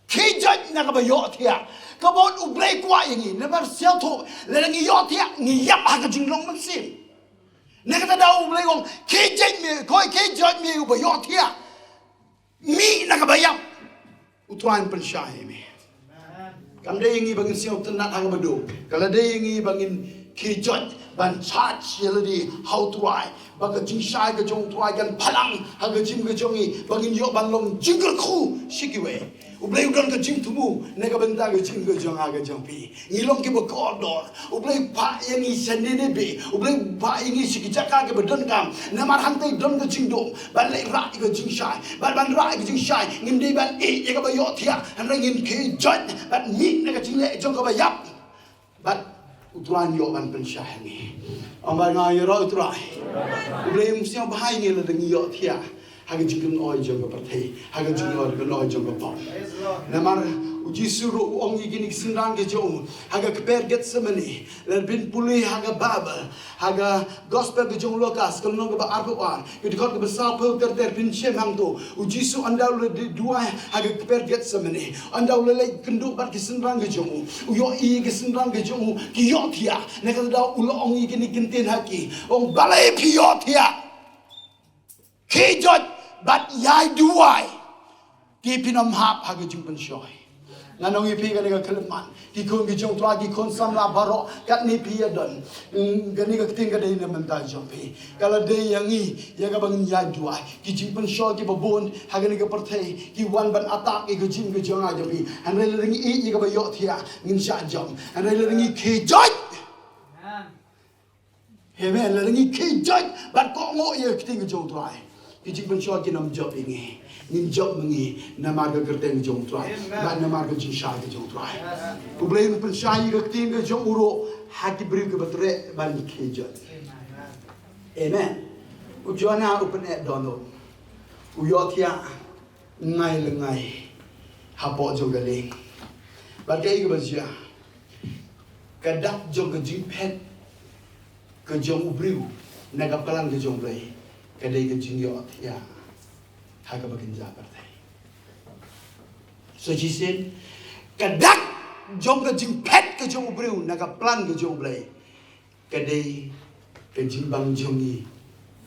Khie joit na kaba ïohthiah. Ka mut U Blei kwah ïa ngi, namar sngewthuh, lada ngi ïohthiah, ngi ïap ha ka jinglong mynsiem. Na kata daw U Blei u ong, khie joit me, khoi khie joit me uba ïohthiah. Mih na kaba ïap, U Trai un pynshai ïa me. Kam dei ïa ngi ba ngin sngewtynnat ha kaba duk. Ka la dei ïa ngi ba ngin khie joit ban charge ïa lade ha U Trai, ba ka jingshai ka jong U Trai kan phalang ha ka jingim ka jong ngi, ba ngin ïoh ban long jingkyrkhu sha kiwei. U Blei u don ka jingthmu na ka bynta ka jingim ka jong nga ka jong phi. Ngi long kiba kordor. U Blei u phah ïa ngi sha Nineveh. U Blei u phah ïa ngi sha ki jaka kiba donkam. Namar hangtei don ka jingdum ban leh rah ïa ka jingshai. Bad ban rah ïa ka jingshai, ngim dei ban ïeh ïa kaba ïohthiah, hynrei ngin khie joit bad mih na ka jingleh jong kaba ïap. Bad U Trai un ïoh ban pynshai ha ngi. Ong ba nga ïaroh U Trai. U Blei um sngewbha ïa ngi lada ngi ïohthiah ha ka jingkynoi jong ka pyrthei, ha ka jingkynoi jong ka pop. Namar U Jisu ruh u ong ïa kine ki synran ki jong u ha ka kper Gethsemane, lada phin pule ha ka Baibl, ha ka Gospel ka jong u Lukas, ka lynnong kaba arphew ar, ka dkhot kaba sawphew ter ter, phin shem hangto. U Jisu ynda u la duwai ha ka kper Gethsemane, ynda u la leit kynduh bad ki synran ki jong u, u ïohi ïa ki synran ki jong u ki ïohthiah. Na kata ka daw u la ong ïa kine ki kyntien ha ki, ong, balei phi ïohthiah? Khie joit bad ïai duwai, te phin ym hap ha ka jingpynshoi. Ngan ong ïa phi kane ka khyllipmat, ki khun ki jong U Trai, ki khun samla baroh, katne phi ïa don, mm, kane ka ktien ka dei na bynta jong phi. Ka la dei ïa ngi ïa kaba ngin ïai duwai. Ki jingpynshoi kiba bun ha kane ka pyrthei ki wan ban attack ïa ka jingim ka jong nga jong phi. Hynrei lada ngi ïeit ïa kaba ïohthiah, ngin shah jop. Hynrei lada ngi khie joit, amen, lada ngi khie joit bad kohnguh ïa ka ktien ka jong U Trai, ki jingpynshoi kin ym jop ïa ngi. Ngin jop ma ngi namar ka kyrteng ka jong U Trai, amen, bad namar ka jingshai ka jong U Trai. Yes. U Blei un pynshai ïa ka ktien ka jong u ruh ha ki briew kiba treh ban khie joit. Amen. U Jonah u pyneh dohnud, u ïohthiah ngai lyngngai hapoh jong ka lieng. Bad kaei kaba jia? Ka dak jong ka jingphet ka jong u briew na ka plan ka jong U Blei ka dei ka jingïohthiah ha kaba kynja pyrthei. So shisien, ka dak jong ka jingphet ka jong u briew na ka plan ka jong U Blei ka dei ka jingbang jong ngi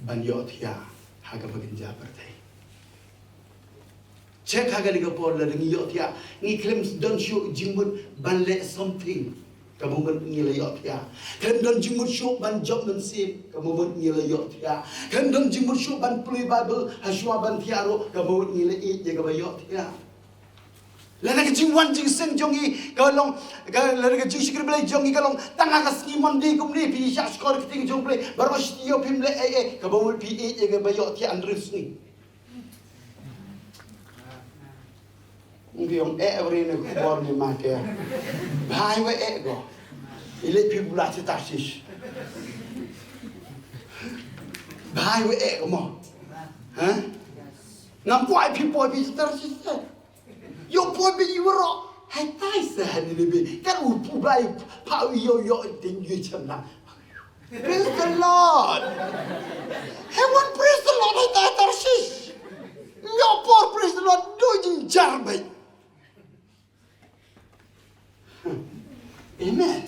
ban ïohthiah ha kaba kynja pyrthei. Check ha kane ka por, lada ngi ïohthiah, ngi khlem don shuh jingmut ban leh something, ka mut ngi la ïohthiah. Khlem don jingmut shuh ban jop mynsiem, ka mut ngi la ïohthiah. Khlem don jingmut shuh ban pule Baibl, ha shuwa ban thiah ruh, ka mut ngi la ïeit ïa kaba ïohthiah. Lada ka jingwan jingseng jong ngi ka long, ka, lada ka jingshakri Blei jong ngi ka long tang ha ka sngi Monday kumne, phi shah shkor ka ktien jong U Blei, baroh shi taïew phim leh ei ei, ka mut phi ïeit ïa kaba ïohthiah hynriew sngi. Ngi ong eh, every ne khubor ne ma ke. Bhai, wa eh ko. Ile phi bula chi Tarshish. Bhai, wa eh ko mo. Ha? Ngam kwai phi poi phi chi Tarshish. Yo poi phi ïa ro. Hai tai sa ha ni le bi. Kan u pu bai pa u yo yo ting yu chem na. Praise the Lord. Heaven, praise the Lord, hai tai Tarshish. Nyo por, praise the Lord, do jing jar bai. Amen.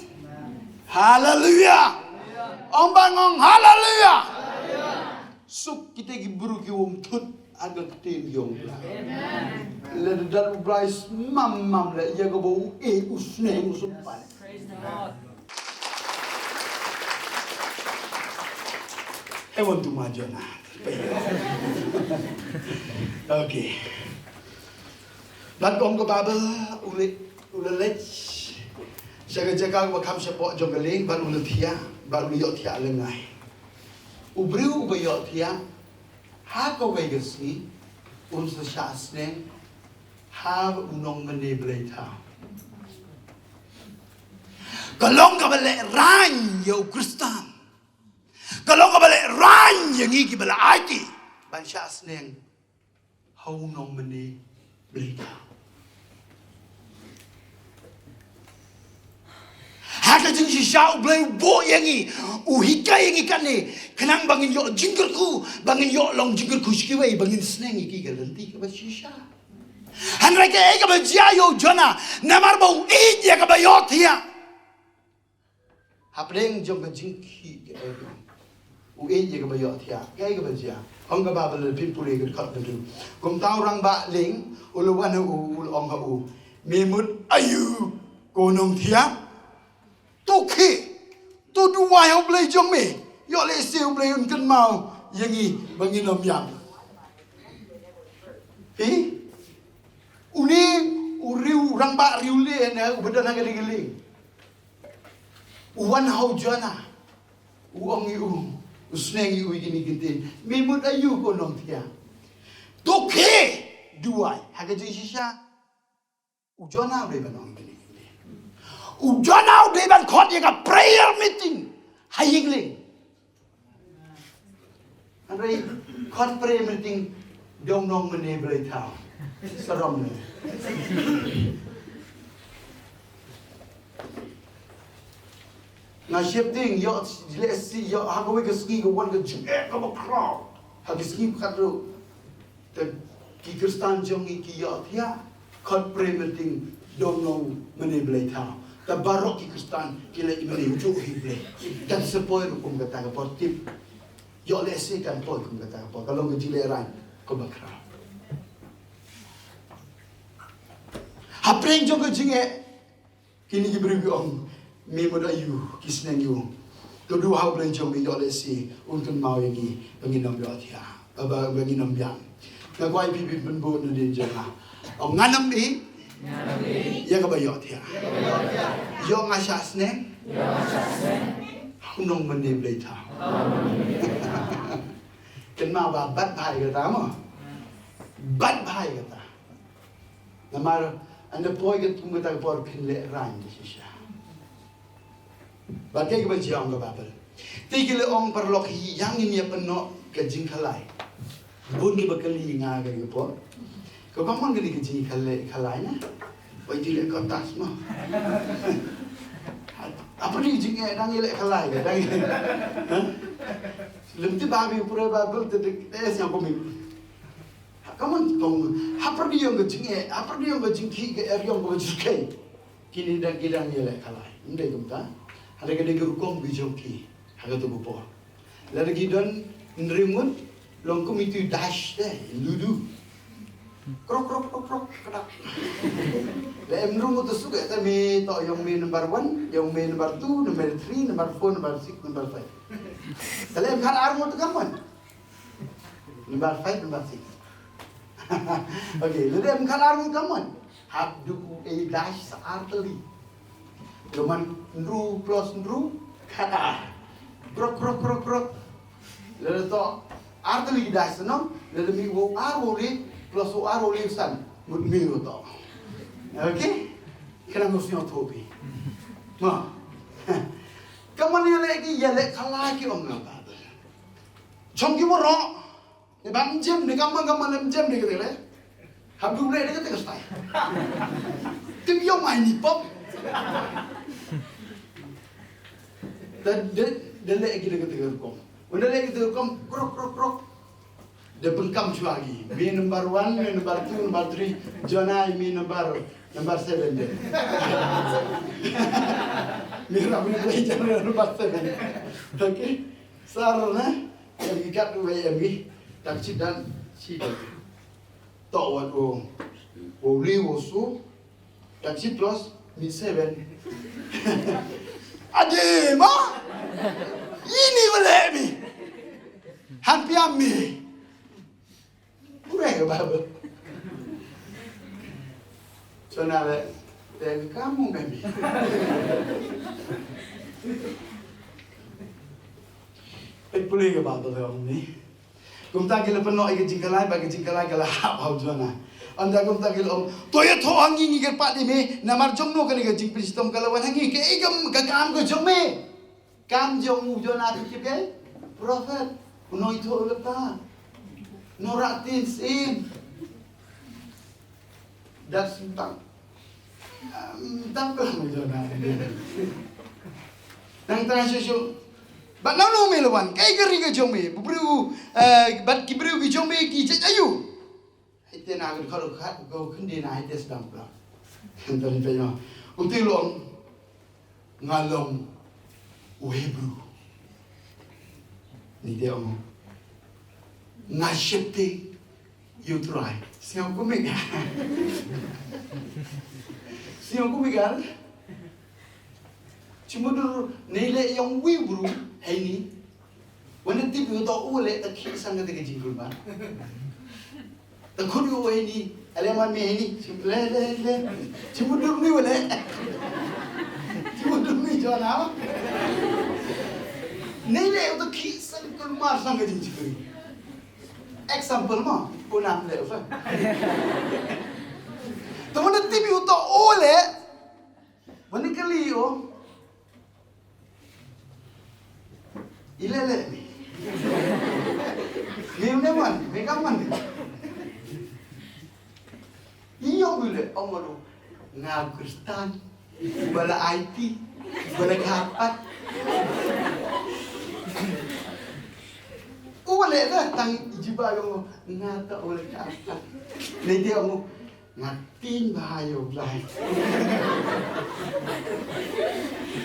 Hallelujah. Ong ba ngong hallelujah. Suk kita ki bru ki wom thut ha ka ktien yong. Amen. Le da dal u Blai mam mam le ïa ka ba u e u sneng u suk pan. Praise the Lord. I want to ma Jonah. Okay. Bad ong ka Baibl, u le, u le leit sha ka jaka ba kham shapoh jong ka lieng, bad u le thiah, bad u le ïohthiah lyngngai. U briew uba ïohthiah ha kawei ka sngi un sa shah sneng ha u nongmane bleithaw. Ka long kaba lehraiñ ïa u Khristan. Ka long kaba lehraiñ ïa ngi kiba la aiti ban shah sneng ha u nongmane bleithaw. Ha ka jingshisha U Blei u buh ïa ngi, u hikai ïa ngi kane, khnang ba ngin ïoh jingkyrkhu, ba ngin ïoh long jingkyrkhu sha kiwei, ba ngin sneng ïa ki ka lynti kaba shisha. Hynrei kaei kaba jia ïa u Jonah, namar ba u ïeit ïa kaba ïohthiah. Hapdeng jong ka jingkhih kaei, u ïeit ïa kaba ïohthiah, kaei kaba jia. Ong ka Baibl, phin pule ka dkhot ka tu. Kumta u rangbah lieng u la wan ha u, u la ong ha u, me mut aïu Ko nongthiah, to khie, to duwai ha U Blei jong me. Ïoh lehse U Blei un kynmaw ïa ngi ba ngin ym biang. Phi? Une u riew, u rangbah riew leh ne, uba don ha ka lieng. U wan ha u Jonah. U ong ïa u, u sneng ïa u ïa kine ki ktien. Me mut aïu ko nongthiah? To khie, duwai. Ha ka jingshisha, u Jonah u dei ban ong ïa kine ki ktien. U Jonah u dei ban khot ïa ka prayer meeting ha ïing lieng. Hynrei khot prayer meeting da u nongmane blei thaw. Sarong ne. Nga sheptieng ïoh lehse ïoh ha kawei ka sngi ka wan ka jingeh kaba khraw. Ha ka sngi ba khatduh. Te ki Khristan jong ngi ki ïohthiah, khot prayer meeting da u nongmane blei thaw. Te baroh ki Khristan ki leh ïa mane u juh hi blei. Kan sa poi ruh kum kata ka por, tip. Ïoh lehse kan poi kum kata ka por. Ka long ka jinglehrain kaba khraw. Hapdeng jong ka jingeh, kine ki briew ki ong, me mut aïu, ki sneng ïa u. To duwai ha U Blei jong me, ïoh lehse un kynmaw ïa ngi ba ngin ym ïohthiah, ba, ba ngin ym biang. Nga kwah ïa phi, phi pynbud nadien jong nga. Ong ngan ym ïeh ïa kaba ïohthiah. Ïoh nga shah sneng ha u nongmane blei thaw. Kynmaw ba bad bha ïa kata mo. Bad bha ïa kata. Namar ynda poi kat kum kata ka por phin lehraiñ da shisha. Bad kaei kaba jia ong ka Baibl. Te ki la ong, paralok, ïa ngin ïa pynnoh ka jingkhalai. Bun kiba kylli ïa nga ha kane ka por. Ka bang mon kane ka jingkhalai, khalai na? Oi, jingeh ka tas mo. Apa ni jingeh dang ïaleh khalai ka dang. Ha? Lem te ba bi pura Baibl te de, eh, siang pemik. Ka mon kong, hapdeng ïong ka jingeh, hapdeng ïong ka jingkhih ka eriong ka jingkhih. Kine dang, ki dang ïaleh khalai. Ym dei kumta. Hynrei ka dei ka rukom ka jong ki ha kato ka por. Lada ki don hynriew ngut, long kum itu dash te, ludu. Krok, krok, krok, krok, kdak. Lada em hynriew ngut te suk, te me to ïong me number one, ïong me number two, number three, number four, number six, number five. Te lada em khatar ngut te ka mon. Number five, number six. Okay, lada em khatar ngut ka mon. Hap duk u ei dash sa ar tylli. Ka mon hynriew plus hynriew, khatar. Krok, krok, krok, krok. Lada to ar tylli dash sa nong, lada mih u ar u le, plus u ar u le san. Mut mih u to. Okay? Kane must not to be. Ma. Ka mon ïaleh ki, ïaleh khalai ki ong nga ba. Chong ki waroh. Ne ba ym jem ne ka mon, ka mon ym jem ne ka tele. Hap du ne ka tele stai. Tim yong mai ni pop. Da, da, da leh ki da ka tele rukom. Wan da leh ki da rukom, krok, krok, krok. Da pengkam shuwa ki. Me number one, me number two, number three. Jonah, me number, number seven de. Me ra me play Jonah number seven. Okay. Sar na. Em ki kat tu em ki. Tak sit dan sit. To wat o. O li o su. Tak sit plus mi seven. Ade ma. Ini wala mi. Han piam mi. Pura ka Bible. Jonah le, le kamu kami. Ai pule ka Bible ka ong ni. Kumta ki la pynnoh ïa ka jingkhalai, ba ka jingkhalai ka la hap ha u Jonah. Ynda kumta ki la ong, to ïathoh ha ngi, ngi kyrpad ïa me, namar jong no kane ka jingpynshitom ka la wan ha ngi, kaei ka kam ka jong me. Kam jong u Jonah te kyrpad, prophet, u nongïathuhlypa, u nongïarap ktien syiem. Dat sngewtang. Sngewtang ka long jong nga. Nang tang shuh shuh. Bad nangno me la wan, kaei ka ri ka jong me, ba briew, eh, bad ki briew ki jong me ki jait aïu. Hei te na ka dkhot ka khat, ka khyndiat na hei te sdang pla. Nang tang pla. U te long, nga long u Hebru. Ni te ong. Nga sheptieng ïa u Trai. Sngew kumne ka. Sngew kumne ka. Shim u dur ne leh ïa uwei u bru heini. Wan da tip ïa u to u leh ta khih sang kata ka jingkulmar. Ta khut ïa u heini. Ale man me heini. Shim le le le. Shim u dur ni u leh. Shim u dur ni jona. Ne leh u ta khih sang kulmar sang ka jingchikri. Example mo. Puna le fa. Ta wan da tip ïa u to u leh. Wan da kali ïa u. I leh leh. Ngi ne wan, me kam wan. I ong u leh, ong u nga Kristan. Ba la I T, ba la khapat. U leh da tang i jiba ong nga ta u leh khapat. Ne te ong Nga tieng bha ïa u Blei.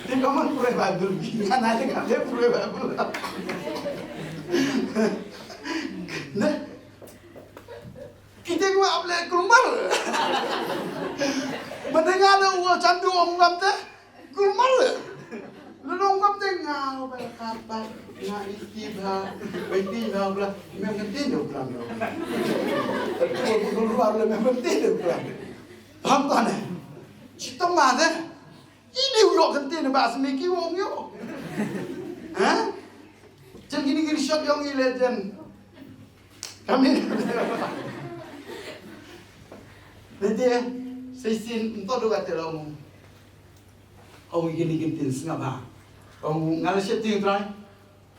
Te ka mon pule Bible, nga na te ka te pule Bible. Ne? Kita ngam leh kulmar. Mending ada u chandu ong ngam te. Kulmar. Lulung kam te nga ba khapat nga iti ba. Ba iti ba bla. Mem kenti de bla. Aku aku dulu bla mem kenti de bla. Paham ta ne? Chitong ma de. Ini u yok kenti ne ba sini ki wong yo. Ha? Jan kini kini shot yong i legend. Kami. Nanti ya, saya sin untuk dua kata lah. Ong ïa kine ki ktien sngap bha. Ong nga la sheptieng Trai.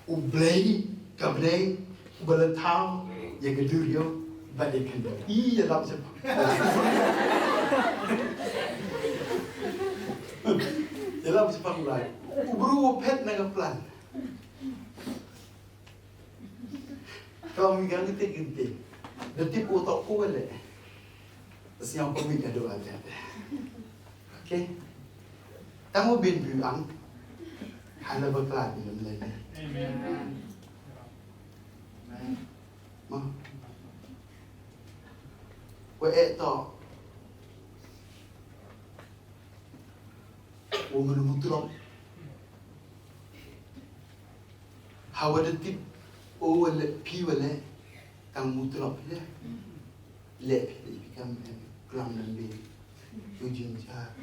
U Blei, ka Blei, uba la thaw ïa ka duriaw bad ïa ka khyndew. Ïa lap shaphang. Ïa lap shaphang Blei. U bru u phet na ka plan. Ka ong ïa kane te kynti. Da tip u to u leh. Sñiaw ko mi ka dua te. Okay. Tang u bin bu ang. Hala bakla bin leh. Amen. Ma. Wa e to. Wa manu mutlop. Hawa da tip o wale pi wale tang mutlop le. Le pi le pi kam klam nan be. Yu jin cha.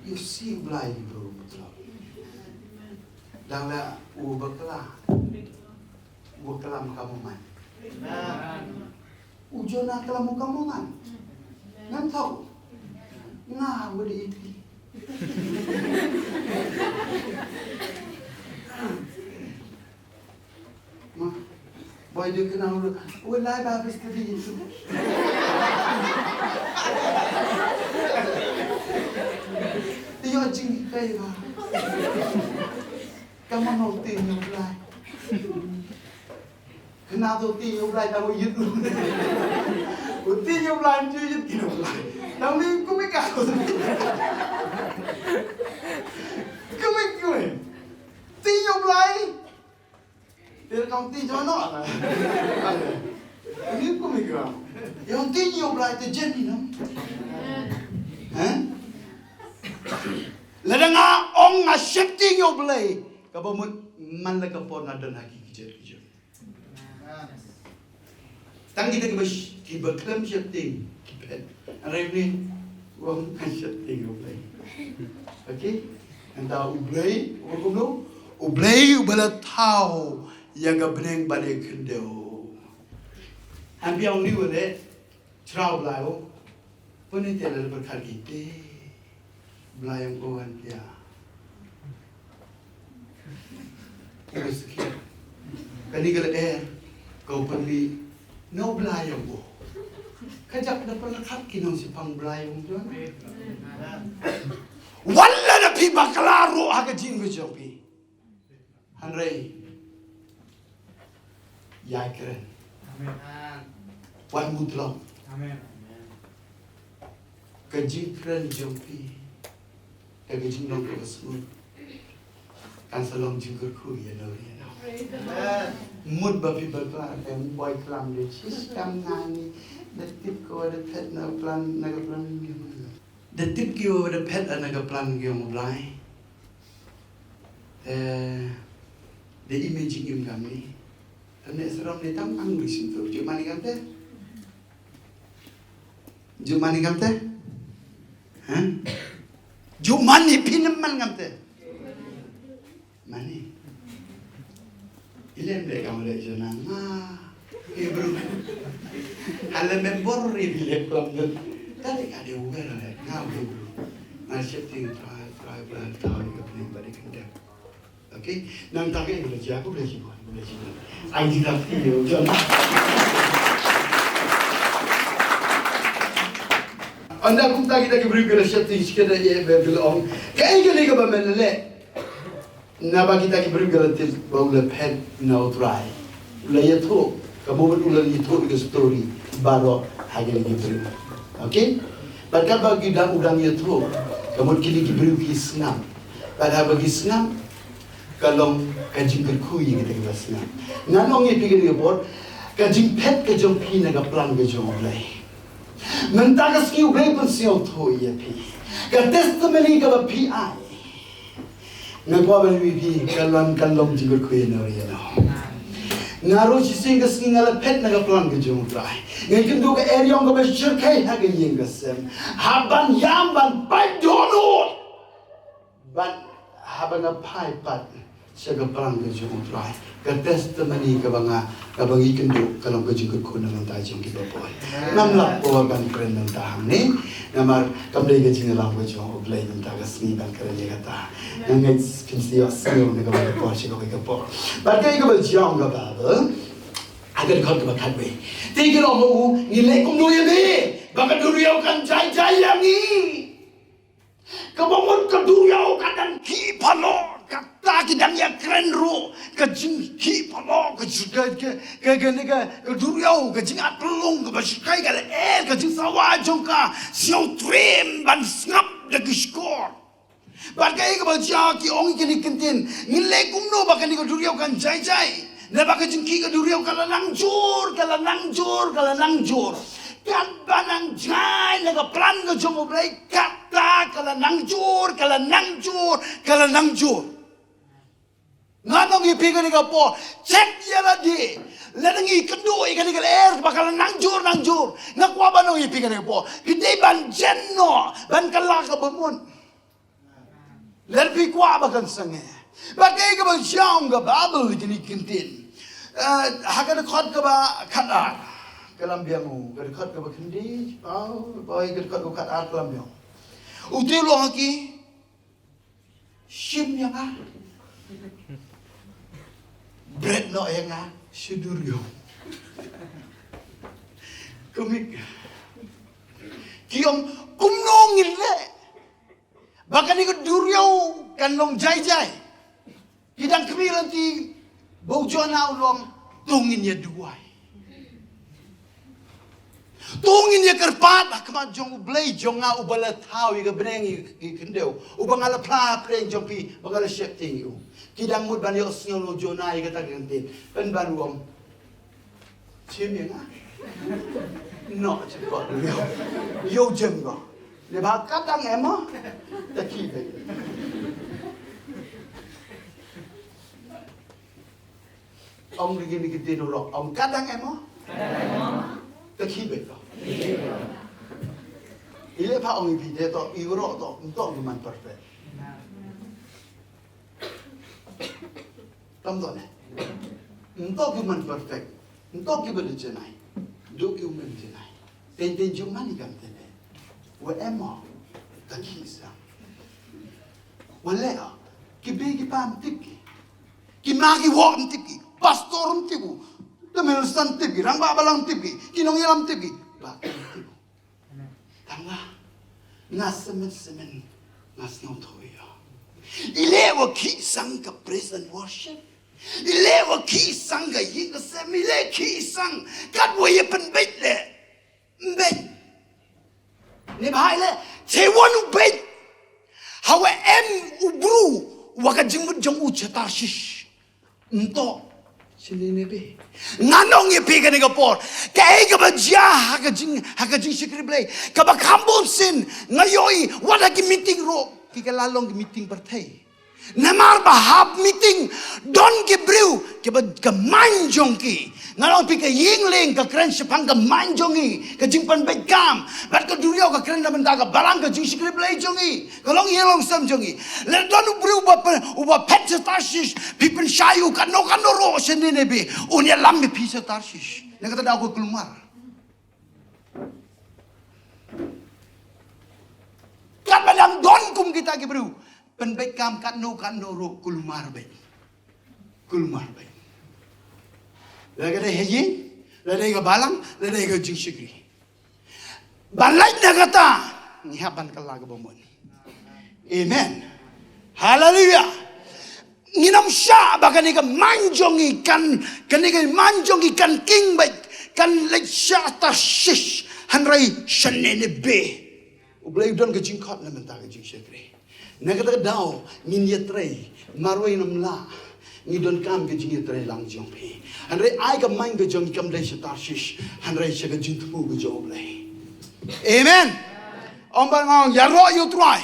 Yu si Blai bro mutlop. Dang la u bakla. U bakla ma ka mo man. U Jona klam u ka mo man. Ngan thaw. Nga wali iti. Ma. Boy de kena ulu. Wala ba bes tadi itu. Iyo jing kai ba. Kamu mau tanya Blai. Kena to tieng ïa u Blai tang u ïit. U tieng ïa u Blai, u ïit ïa u Blai. Tang ni kumne ka. Kumne kumne. Tieng ïa u Blai. Te kam tieng jong no. Ni kumne ka. Ïa u tieng ïa u Blai te jen ni no. Heh? Lada nga ong nga sheptieng ïa u Blai. Kaba mut man la ka por nga don ha ki kjat kjat. Tang kita kiba sh-, kiba khlem sheptieng, ki phet. Hynrei une u ong nga sheptieng ïa u Blei. Okay? Nangta u Blei, u ong kumno? U Blei uba la thaw ïa ka bneng bad ïa ka khyndew. Hynrei ong ni u leh, Chraw Blai o. Pynïaid te la pyrkhat ki te. Blai ong ko wan pia. Ko skit. Kani ka lyer. Ko pynmih. No Blai ong ko. Ka jak da pyrkhat ki nong shipang Blai ong jon. Wan la da phi bakla ruh ha ka jingmut jong phi. Hynrei ïa kren. Amen. Wat mutlop. Amen. Ka jingkren jong phi, ka jinglong kaba smooth, kan sa long jingkyrkhu ïa no ïa no. Mut ba phi bakla ka boi klam de, shish, kam ngani. Da tip ko da phet na plan, na ka plan. Da tip ki wa da phet na ka plan ki ong Blai. Eh, da imagine im kam ni. Tam ne seram ni tam ang ri sim tu. Juk mani kam te? Juk mani kam te? Ha? Juk mani phi nam man kam te? Mani. Ilem de kam le jona nga. Hebrew. Ale member ri bile klam dun. Tadi ka de uber ale nga Hebrew. Nga shifting try try try try ka pning body condemn. Okay, nang ta ke bile jia ko bile jia ko bile jia. Ai di ta fi yo jona. Anda kum ta kita ki bri bile shifting shikeda ye bile ong. Ka ai ka ne ka ba men le. Naba kita ki briew ki la tip ba u la phet na U Trai. U la ïathuh, ka mut u la ïathuh ïa ka story baroh ha kine ki briew. Okay? Bad katba ki dang u dang ïathuh, ka mut kine ki briew ki sngap. Bad haba ki sngap, ka long ka jingkyrkhu ïa kita kiba sngap. Ngan ong ïa phi kane ka por, ka jingphet ka jong phi na ka plan ka jong U Blei. Mynta ka sngi U Blei u pynsngewthuh ïa phi. Ka testimony kaba phi ai. Nga kwah ban ong ïa phi, ka long, ka long jingkyrkhu ïa no ïa no. Nga ruh shisien ka sngi nga la phet na ka plan ka jong U Trai. Nga ïakynduh ka eriong kaba shyrkhei ha ka ïing ka sem. Hap ban ïam ban pait dohnud. Bad haba nga phai pat sha ka plan ka jong U Trai, ka testimony kaba nga, kaba ngi kynduh ka long ka jingkyrkhu na ka bynta jong kiba bun. Ngam lah ban kren mynta hangne, namar kam dei ka jingïalam ka jong U Blei mynta ka sngi ban kren ïa kata. Nga ngeit phin sa ïohsngew na kawei ka por sha kawei ka por. Bad kaei kaba jia ong ka Baibl ha ka dkhot kaba khatwei. Te ki ong ma u, ngi leh kumno ïa me ba ka duriaw kan jai jai ïa ngi. Kaba mut ka duriaw ka dang khih phalor, kata ki dang ïakren ruh, ka jingkhih phalor, ka jing, ka, ka, ka, ka, ka, ka duriaw, ka jingatpynlong, kaba shyrkhei ka lyer, ka jingsawa jong ka, sngewtriem ban sngap da ki shkor. Bad kaei kaba jia ki ong ïa kine ki ktien, ngi leh kumno ba kane ka duriaw kan jai jai. Naba ka jingkhih ka duriaw ka la nang jur, ka la nang jur, ka la nang jur. Katba nang jai na ka plan ka jong U Blei, kata ka la nang jur, ka la nang jur, ka la nang jur. Ngan ong ïa phi kane ka por, check ïa lade. Lada ngi kynduh ïa kane ka lyer ba ka la nang jur, nang jur. Nga kwah ban ong ïa phi kane ka por, phi dei ban jen noh, ban kylla kaba mut. Lada phi kwah ba kan sangeh. Bad kaei kaba jia ong ka Baibl ïa kine ki ktien. Eh, ha ka dkhot kaba khatar. Ka la biang u, ka dkhot kaba khyndai, paw, paw, ka dkhot kaba khatar ka la biang. U te u ong ha ki, shim ïa nga. Bret noh ïa nga sha duriaw. Kumne. Ki ong kumno ngin leh ba kane ka duriaw kan long jai jai. Ki dang khmih lynti ba u Jona u ong to ngin ïa duwai. To ngin ïa kyrpad ha khmat jong U Blei jong nga uba la thaw ïa ka bneng ïa ka khyndew, uba nga la phla ha pdeng jong phi, ba nga la sheptieng ïa u. Ki dang mut ban ïohsngew na u Jona ïa kata ka ktien. Pynban u ong Shim ïa nga. Noh, shim ko. Ïoh jem ko. Neibhah kat dang em mo. Ta khih beit. Ong ri kine ki ktien u lok. Ong kat dang em mo. Ta khih beit ko. I leh pha ong i phi te to, i u ro to, to ki man perfect. Tam to ne. Nto ki man perfect. Nto ki ba da janai. Duk ki u man janai. Ten ten jong mani kam ten ne. Wa em mo. Ta ki sa. Wa le o. Ki be ki pa ym tip ki. Ki ma ki wa ym tip ki. Pastor ym tip u. Te minister ym tip ki. Rangbah balang ym tip ki. Ki nongïalam ym tip ki. Ba ym tip u. Tang nga, nga semen semen, nga sngewthuh ïa. I leh wa khih sang ka praise and worship. I leh wa khih sang ka ïing ka sem, i leh khih sang katwa ïa pynbeit leh. Ym beit. Neibhah i leh, te wan u beit. Hawa em u bru, wa ka jingmut jong u cha Tarshish. Nto sha Nineveh. Ngan ong ïa phi kane ka por, kaei kaba jia ha ka jing, ha ka jingshakri Blei, kaba kham bun sien nga ïohi wat ha ki meeting ruh, ki ka la long ki meeting pyrthei. Namar ba hap meeting don ki briew kiba ka mind jong ki. Ngan ong ïa phi, ka ïing lieng ka kren shaphang ka mind jong i, ka jingpynbeit kam. Bad ka duriaw ka kren na bynta ka balang, ka jingshakri Blei jong i. Ka long ïing long sem jong i. Lada don u briew uba pyn, uba phet sha Tarshish, phi pynshai u katno katno ruh sha Nineveh, un ïalam ïa phi sha Tarshish. Na kata ka daw ka kulmar. Katba dang don kum kita ki briew, pynbeit kam katno katno ruh kulmar beit. Kulmar beit. Lada dei ha ïing, lada dei ka balang, lada dei ka jingshakri. Ban leit na kata, ngi hap ban kylla kaba mut. Amen. Haleluia. Ngin ym shah ba kane ka mind jong ngi kan, kane ka mind jong ngi kan king beit, kan leit sha Tarshish, hynrei sha Nineveh. U Blei u don ka jingkhot na bynta ka jingshakri. Na kata ka daw ngin ïatrei, marwei ngam lah, ngi donkam ka jingïatrei lang jong phi. Hynrei ai ka mind ka jong ngi kam dei sha Tarshish, hynrei sha ka jingthmu ka jong U Blei. Amen. Ong bad nga ong, ïaroh ïa U Trai.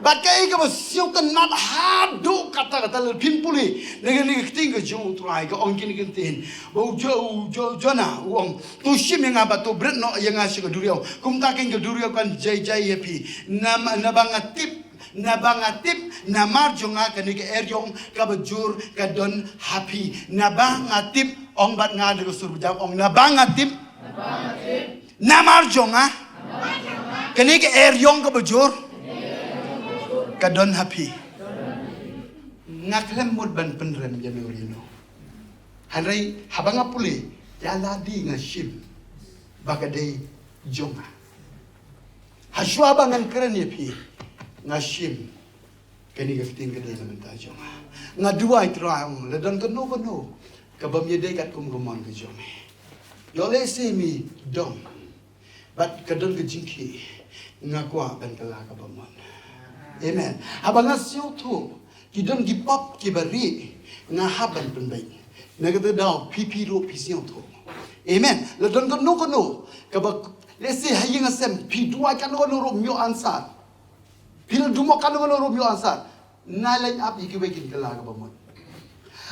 Bad kaei kaba sngewtynnat haduh katta katta, lada phim pule na kane ka ktien ka jong U Trai, ka ong kine ki ktien. Ba u Jo-, u Jo-, Jonah u ong, to shim ïa nga bad to bret noh ïa nga sha ka duriaw. Kumta keiñ ka duriaw kan jai jai ïa phi. Nam-, naba nga tip, naba nga tip namar jong nga kane ka eriong kaba jur ka don ha phi. Naba nga tip, ong bad nga da ka sur ba jam, ong, naba nga tip. Namar jong nga kane ka eriong kaba jur ka don ha phi. Nga khlem mut ban pynrem ïa no ïa no. Hynrei haba nga pule, ïa lade nga shim ba ka dei jong nga. Hashwa ba ngan kren ïa phi, nga shim kane ka ktien ka dei na bynta jong nga. Nga duwai, Trai, ong, lada don kano kano ka bym ïadei katkum ka mon ka jong me, ïoh lehse me dom bad ka don ka jingkhih, nga kwah ban kylla kaba mut. Amen. Haba nga sngewthuh ki don ki pop kiba rieh, nga hap ban pynbeit. Na kata ka daw phi, phi ruh phi sngewthuh. Amen. Lada don kano kano kaba, lehse ha ïing ha sem phi duwai kano kano ruh ym ïoh answer. Phi la duh mo kano kano ruh ym ïoh answer. Nai leit ap ïa kiwei kin kylla kaba mut.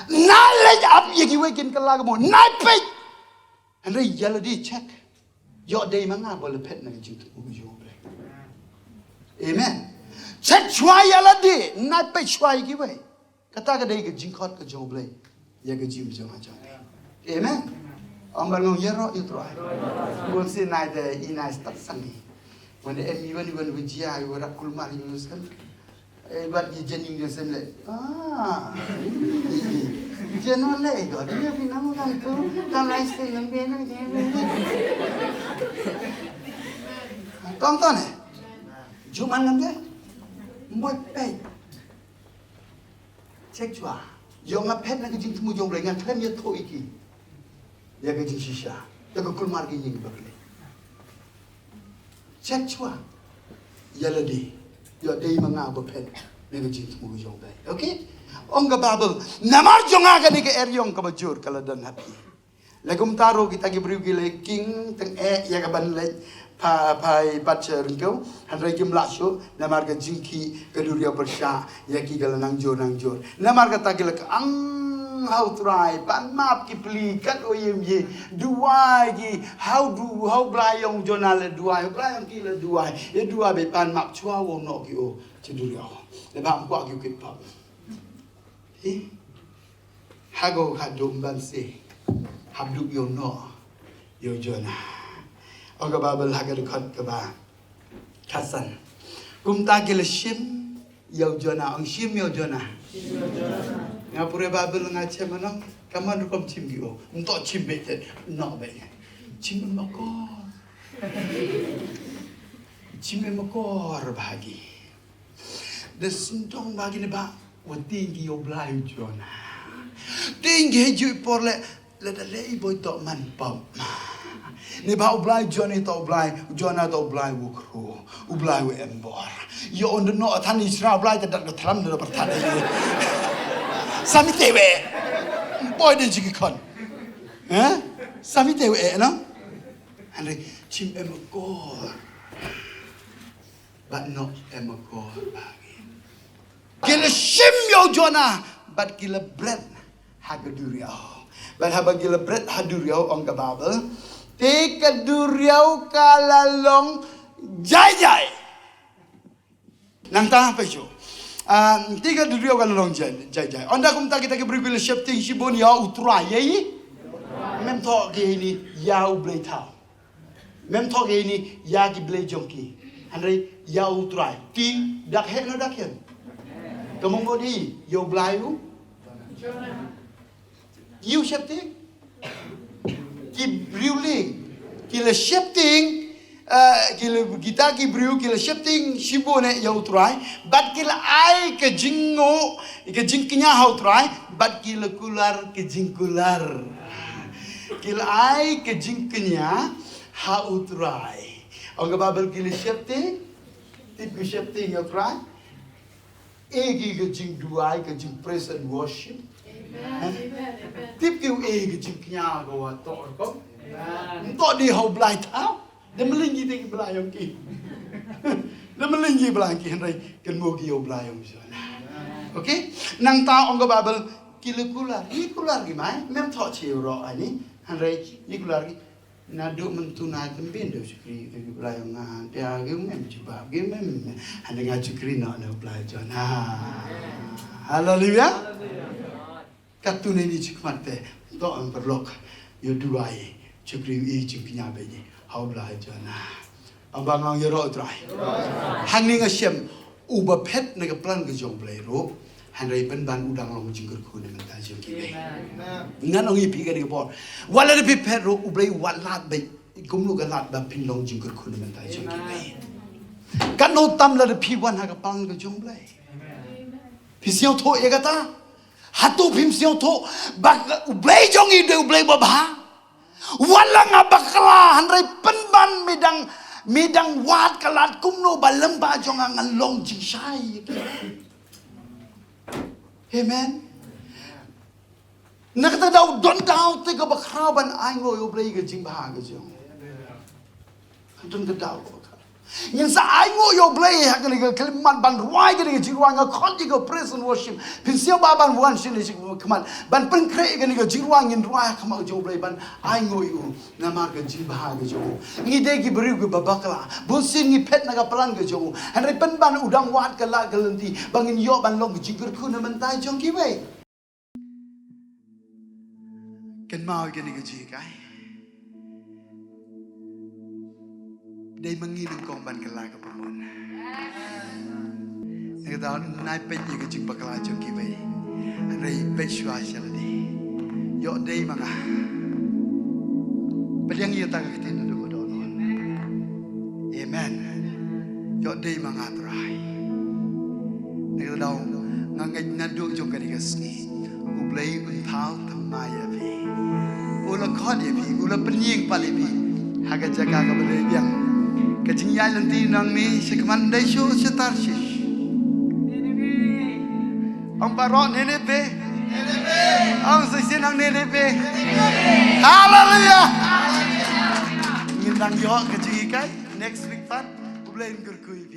Nai leit ap ïa kiwei kin kylla kaba mut. Nai peit. Hynrei ïa lade check. Ïoh dei ma nga ba la phet na ka jingthmu ka jong U Blei. Amen. Check shuwa ïa lade, nai peit shuwa ïa kiwei. Kata ka dei ka jingkhot ka jong U Blei ïa ka jingim jong nga jong phi. Amen. Ong bad nga ong, ïaroh ïa U Trai. Bun sien nai te i nai stad sang i. Wan em i wan i wan i wan jia i wan rap kulmar i wan sem. Eh, bad i jen i wan sem le. Ah. Jen wan le i god. Ïa phi nang tang tu, tang lai sien nang ben nang jen. Tong tong eh. Juman nang ben. Mboi peit. Check shuwa. Ïoh nga phet na ka jingthmu jong U Blei, nga khlem ïathuh ïa ki ïa ka jingshisha, ïa ka kulmar ka ïing ba phi leit. Check shuwa ïa lade, ïoh dei ma nga ba phet na ka jingthmu jong U Blei. Okay? Ong ka Baibl, namar jong nga kane ka eriong kaba jur ka la don ha phi. Lada kumta ruh kita ki briew ki la king tang eh ïa ka ban leit pha, phai pat sha ryngkew, hynrei kim lah shuh namar ka jingkhih ka duriaw pyrshah ïa ki, ka la nang jur nang jur. Namar kata ki la ka ang ha U Trai, pan map ki pli kat o ïem ye, duwai ki ha U, ha U Blei ïong Jonah la duwai, U Blei ïong ki la duwai, ïa duwai bad pan map shuwa wow noh ki o sha duriaw. Lada bam kwah ki u kit pap. Hi. Ha ko ka dum ban si hap duk ïoh noh ïoh Jonah. Ong ka Baibl ha ka dkhot kaba khatsan. Kumta ki la shim ïoh Jonah, ong shim ïoh Jonah. Nga pule Baibl nga chem ano, ka mon rukom shim ki o. Nto shim beit, noh beit. Shim em akor. Shim em akor bha ki. Da sngewthuh ba kine ba wat tieng ki ïa u Blai u Jonah. Tieng ki ha ïing por leh, lada leh i boi toh man pop. Ne ba u Blai u Jonah toh u Blai, u Jonah toh u Blai u khru, u Blai u em bor. Ïa un da noh than i sra u Blai te dat ka thlam da pyrthat. Sami te we. poi de jingkhon. Eh? Sami te eh no? Hynrei chim em ko. Bad nok em ko bagi. Ki la shim ïa u Jonah bad ki la bret ha ka duriaw. Bad haba ki la bret ha duriaw, ong ka Baibl, te ka duriaw ka la long jai jai. Nangta peit shuh. Ah, te ka duriaw ka la long jai jai. Ynda kumta kita ki briew ki la sheptieng shibun ïa U Trai, ïa i. Mem thoh ki ni ïa u blei thaw. Mem thoh ki ni ïa ki blei jong ki. Hynrei ïa U Trai. Te dak heh na dak heh. Ka mut ka dei ïa u blei u. Ïa u sheptieng. Ki briew lei. Ki la sheptieng. Eh, ki la, kita ki briew ki la sheptieng shibun eh ïa U Trai. Bad ki la ai ka jingnguh, ka jingkñia ha U Trai. Bad ki la kular ka jingkular. Ki la ai ka jingkñia ha U Trai. Ong ka Baibl ki la sheptieng, tip ki sheptieng ïa U Trai. Eh, ki ka jingduwai, ka jing praise and worship. Amen. Amen. Amen. Tip ki, eh, ka jingkñia ka wa toh rukom. Amen. Toh di ha u blei thaw. Da mlin ki te ki blei ong ki. Da mlin ki blei ki hynrei kan mo ki ïa u blei ong shuh. Okay? Nangta ong ka Baibl ki la kular. Ki kular ki mai. Mem thoh chi ro ani. Hynrei ki kular ki. Naduh mynta nai tembin da u shakri ki blei ong nga. Te ki mem jubab ki mem. Hynrei nga shakri noh na u blei Jonah. Haleluya. Katto ne ni chi khmat te, to ang paralok, ïa duwai, chukri i jingkñia bad i, ha u blei Jonah. Ong ba ngan ïaroh U Trai. Hangne nga shem, uba phet na ka plan ka jong U Blei ruh, hynrei pynban u dang long jingkyrkhu na bynta jong kiwei. Ngan ong ïa phi kane ka por. Wat la da phi phet ruh, U Blei wat lad bad, kumno ka lad ba phin long jingkyrkhu na bynta jong kiwei. Katno tam la da phi wan ha ka plan ka jong U Blei. Phi sngewthuh ïa kata? Hato phim sngewthuh ba U Blei jong ngi u dei U Blei babha? Wat la nga bakla hynrei pynban me dang, me dang wad ka lad kumno ba lem ba jong nga ngan long jingshai. Amen. Na kata daw don daw te kaba khraw ban ainguh ïa U Blei ka jingbha ka jong. Don ka daw kaba khraw. Ngin sa ainguh ïa U Blei ha kane ka khyllipmat ban rwai kane ka jingrwai nga khot ïa ka praise and worship. Phin sngewbha ban wan sha kane ka khmat ban pynkhreh kane ka jingrwai ngin rwai ha khmat ka jong U Blei ban ainguh ïa u. Namar ka jingbha ka jong u. Ngi dei ki briew kiba bakla. Bun sien ngi phet na ka plan ka jong u. Hynrei pynban u dang wad ka lad ka lynti ba ngin ïoh ban long ka jingkyrkhu na bynta jong kiwei. Kynmaw ïa kane ka jinghikai. Dei ma ngi nyngkong ban kylla ka pynbun. Nangta nai peit ïa ka jingbakla jong kiwei. Hynrei peit shuwa sha lade. Ïoh dei ma nga. Pdiang ïa kata ka ktien naduh ka dohnud. Amen. Ïoh dei ma nga Trai. Nangta daw nga ngeit naduh jong kane ka sngi. U Blei un thaw thymmai ïa phi. U la khot ïa phi, u la pynïeng pat ïa phi. Ha ka jaka kaba dei biang. Ka jingïaid lynti nangne shakhmat dei shuh sha Tarshish. Ong baroh Nineveh. Ong sa shisien ong Nineveh. Haleluya. Ngin nang ïoh ka jinghikai next week pat. U Blei un kyrkhu.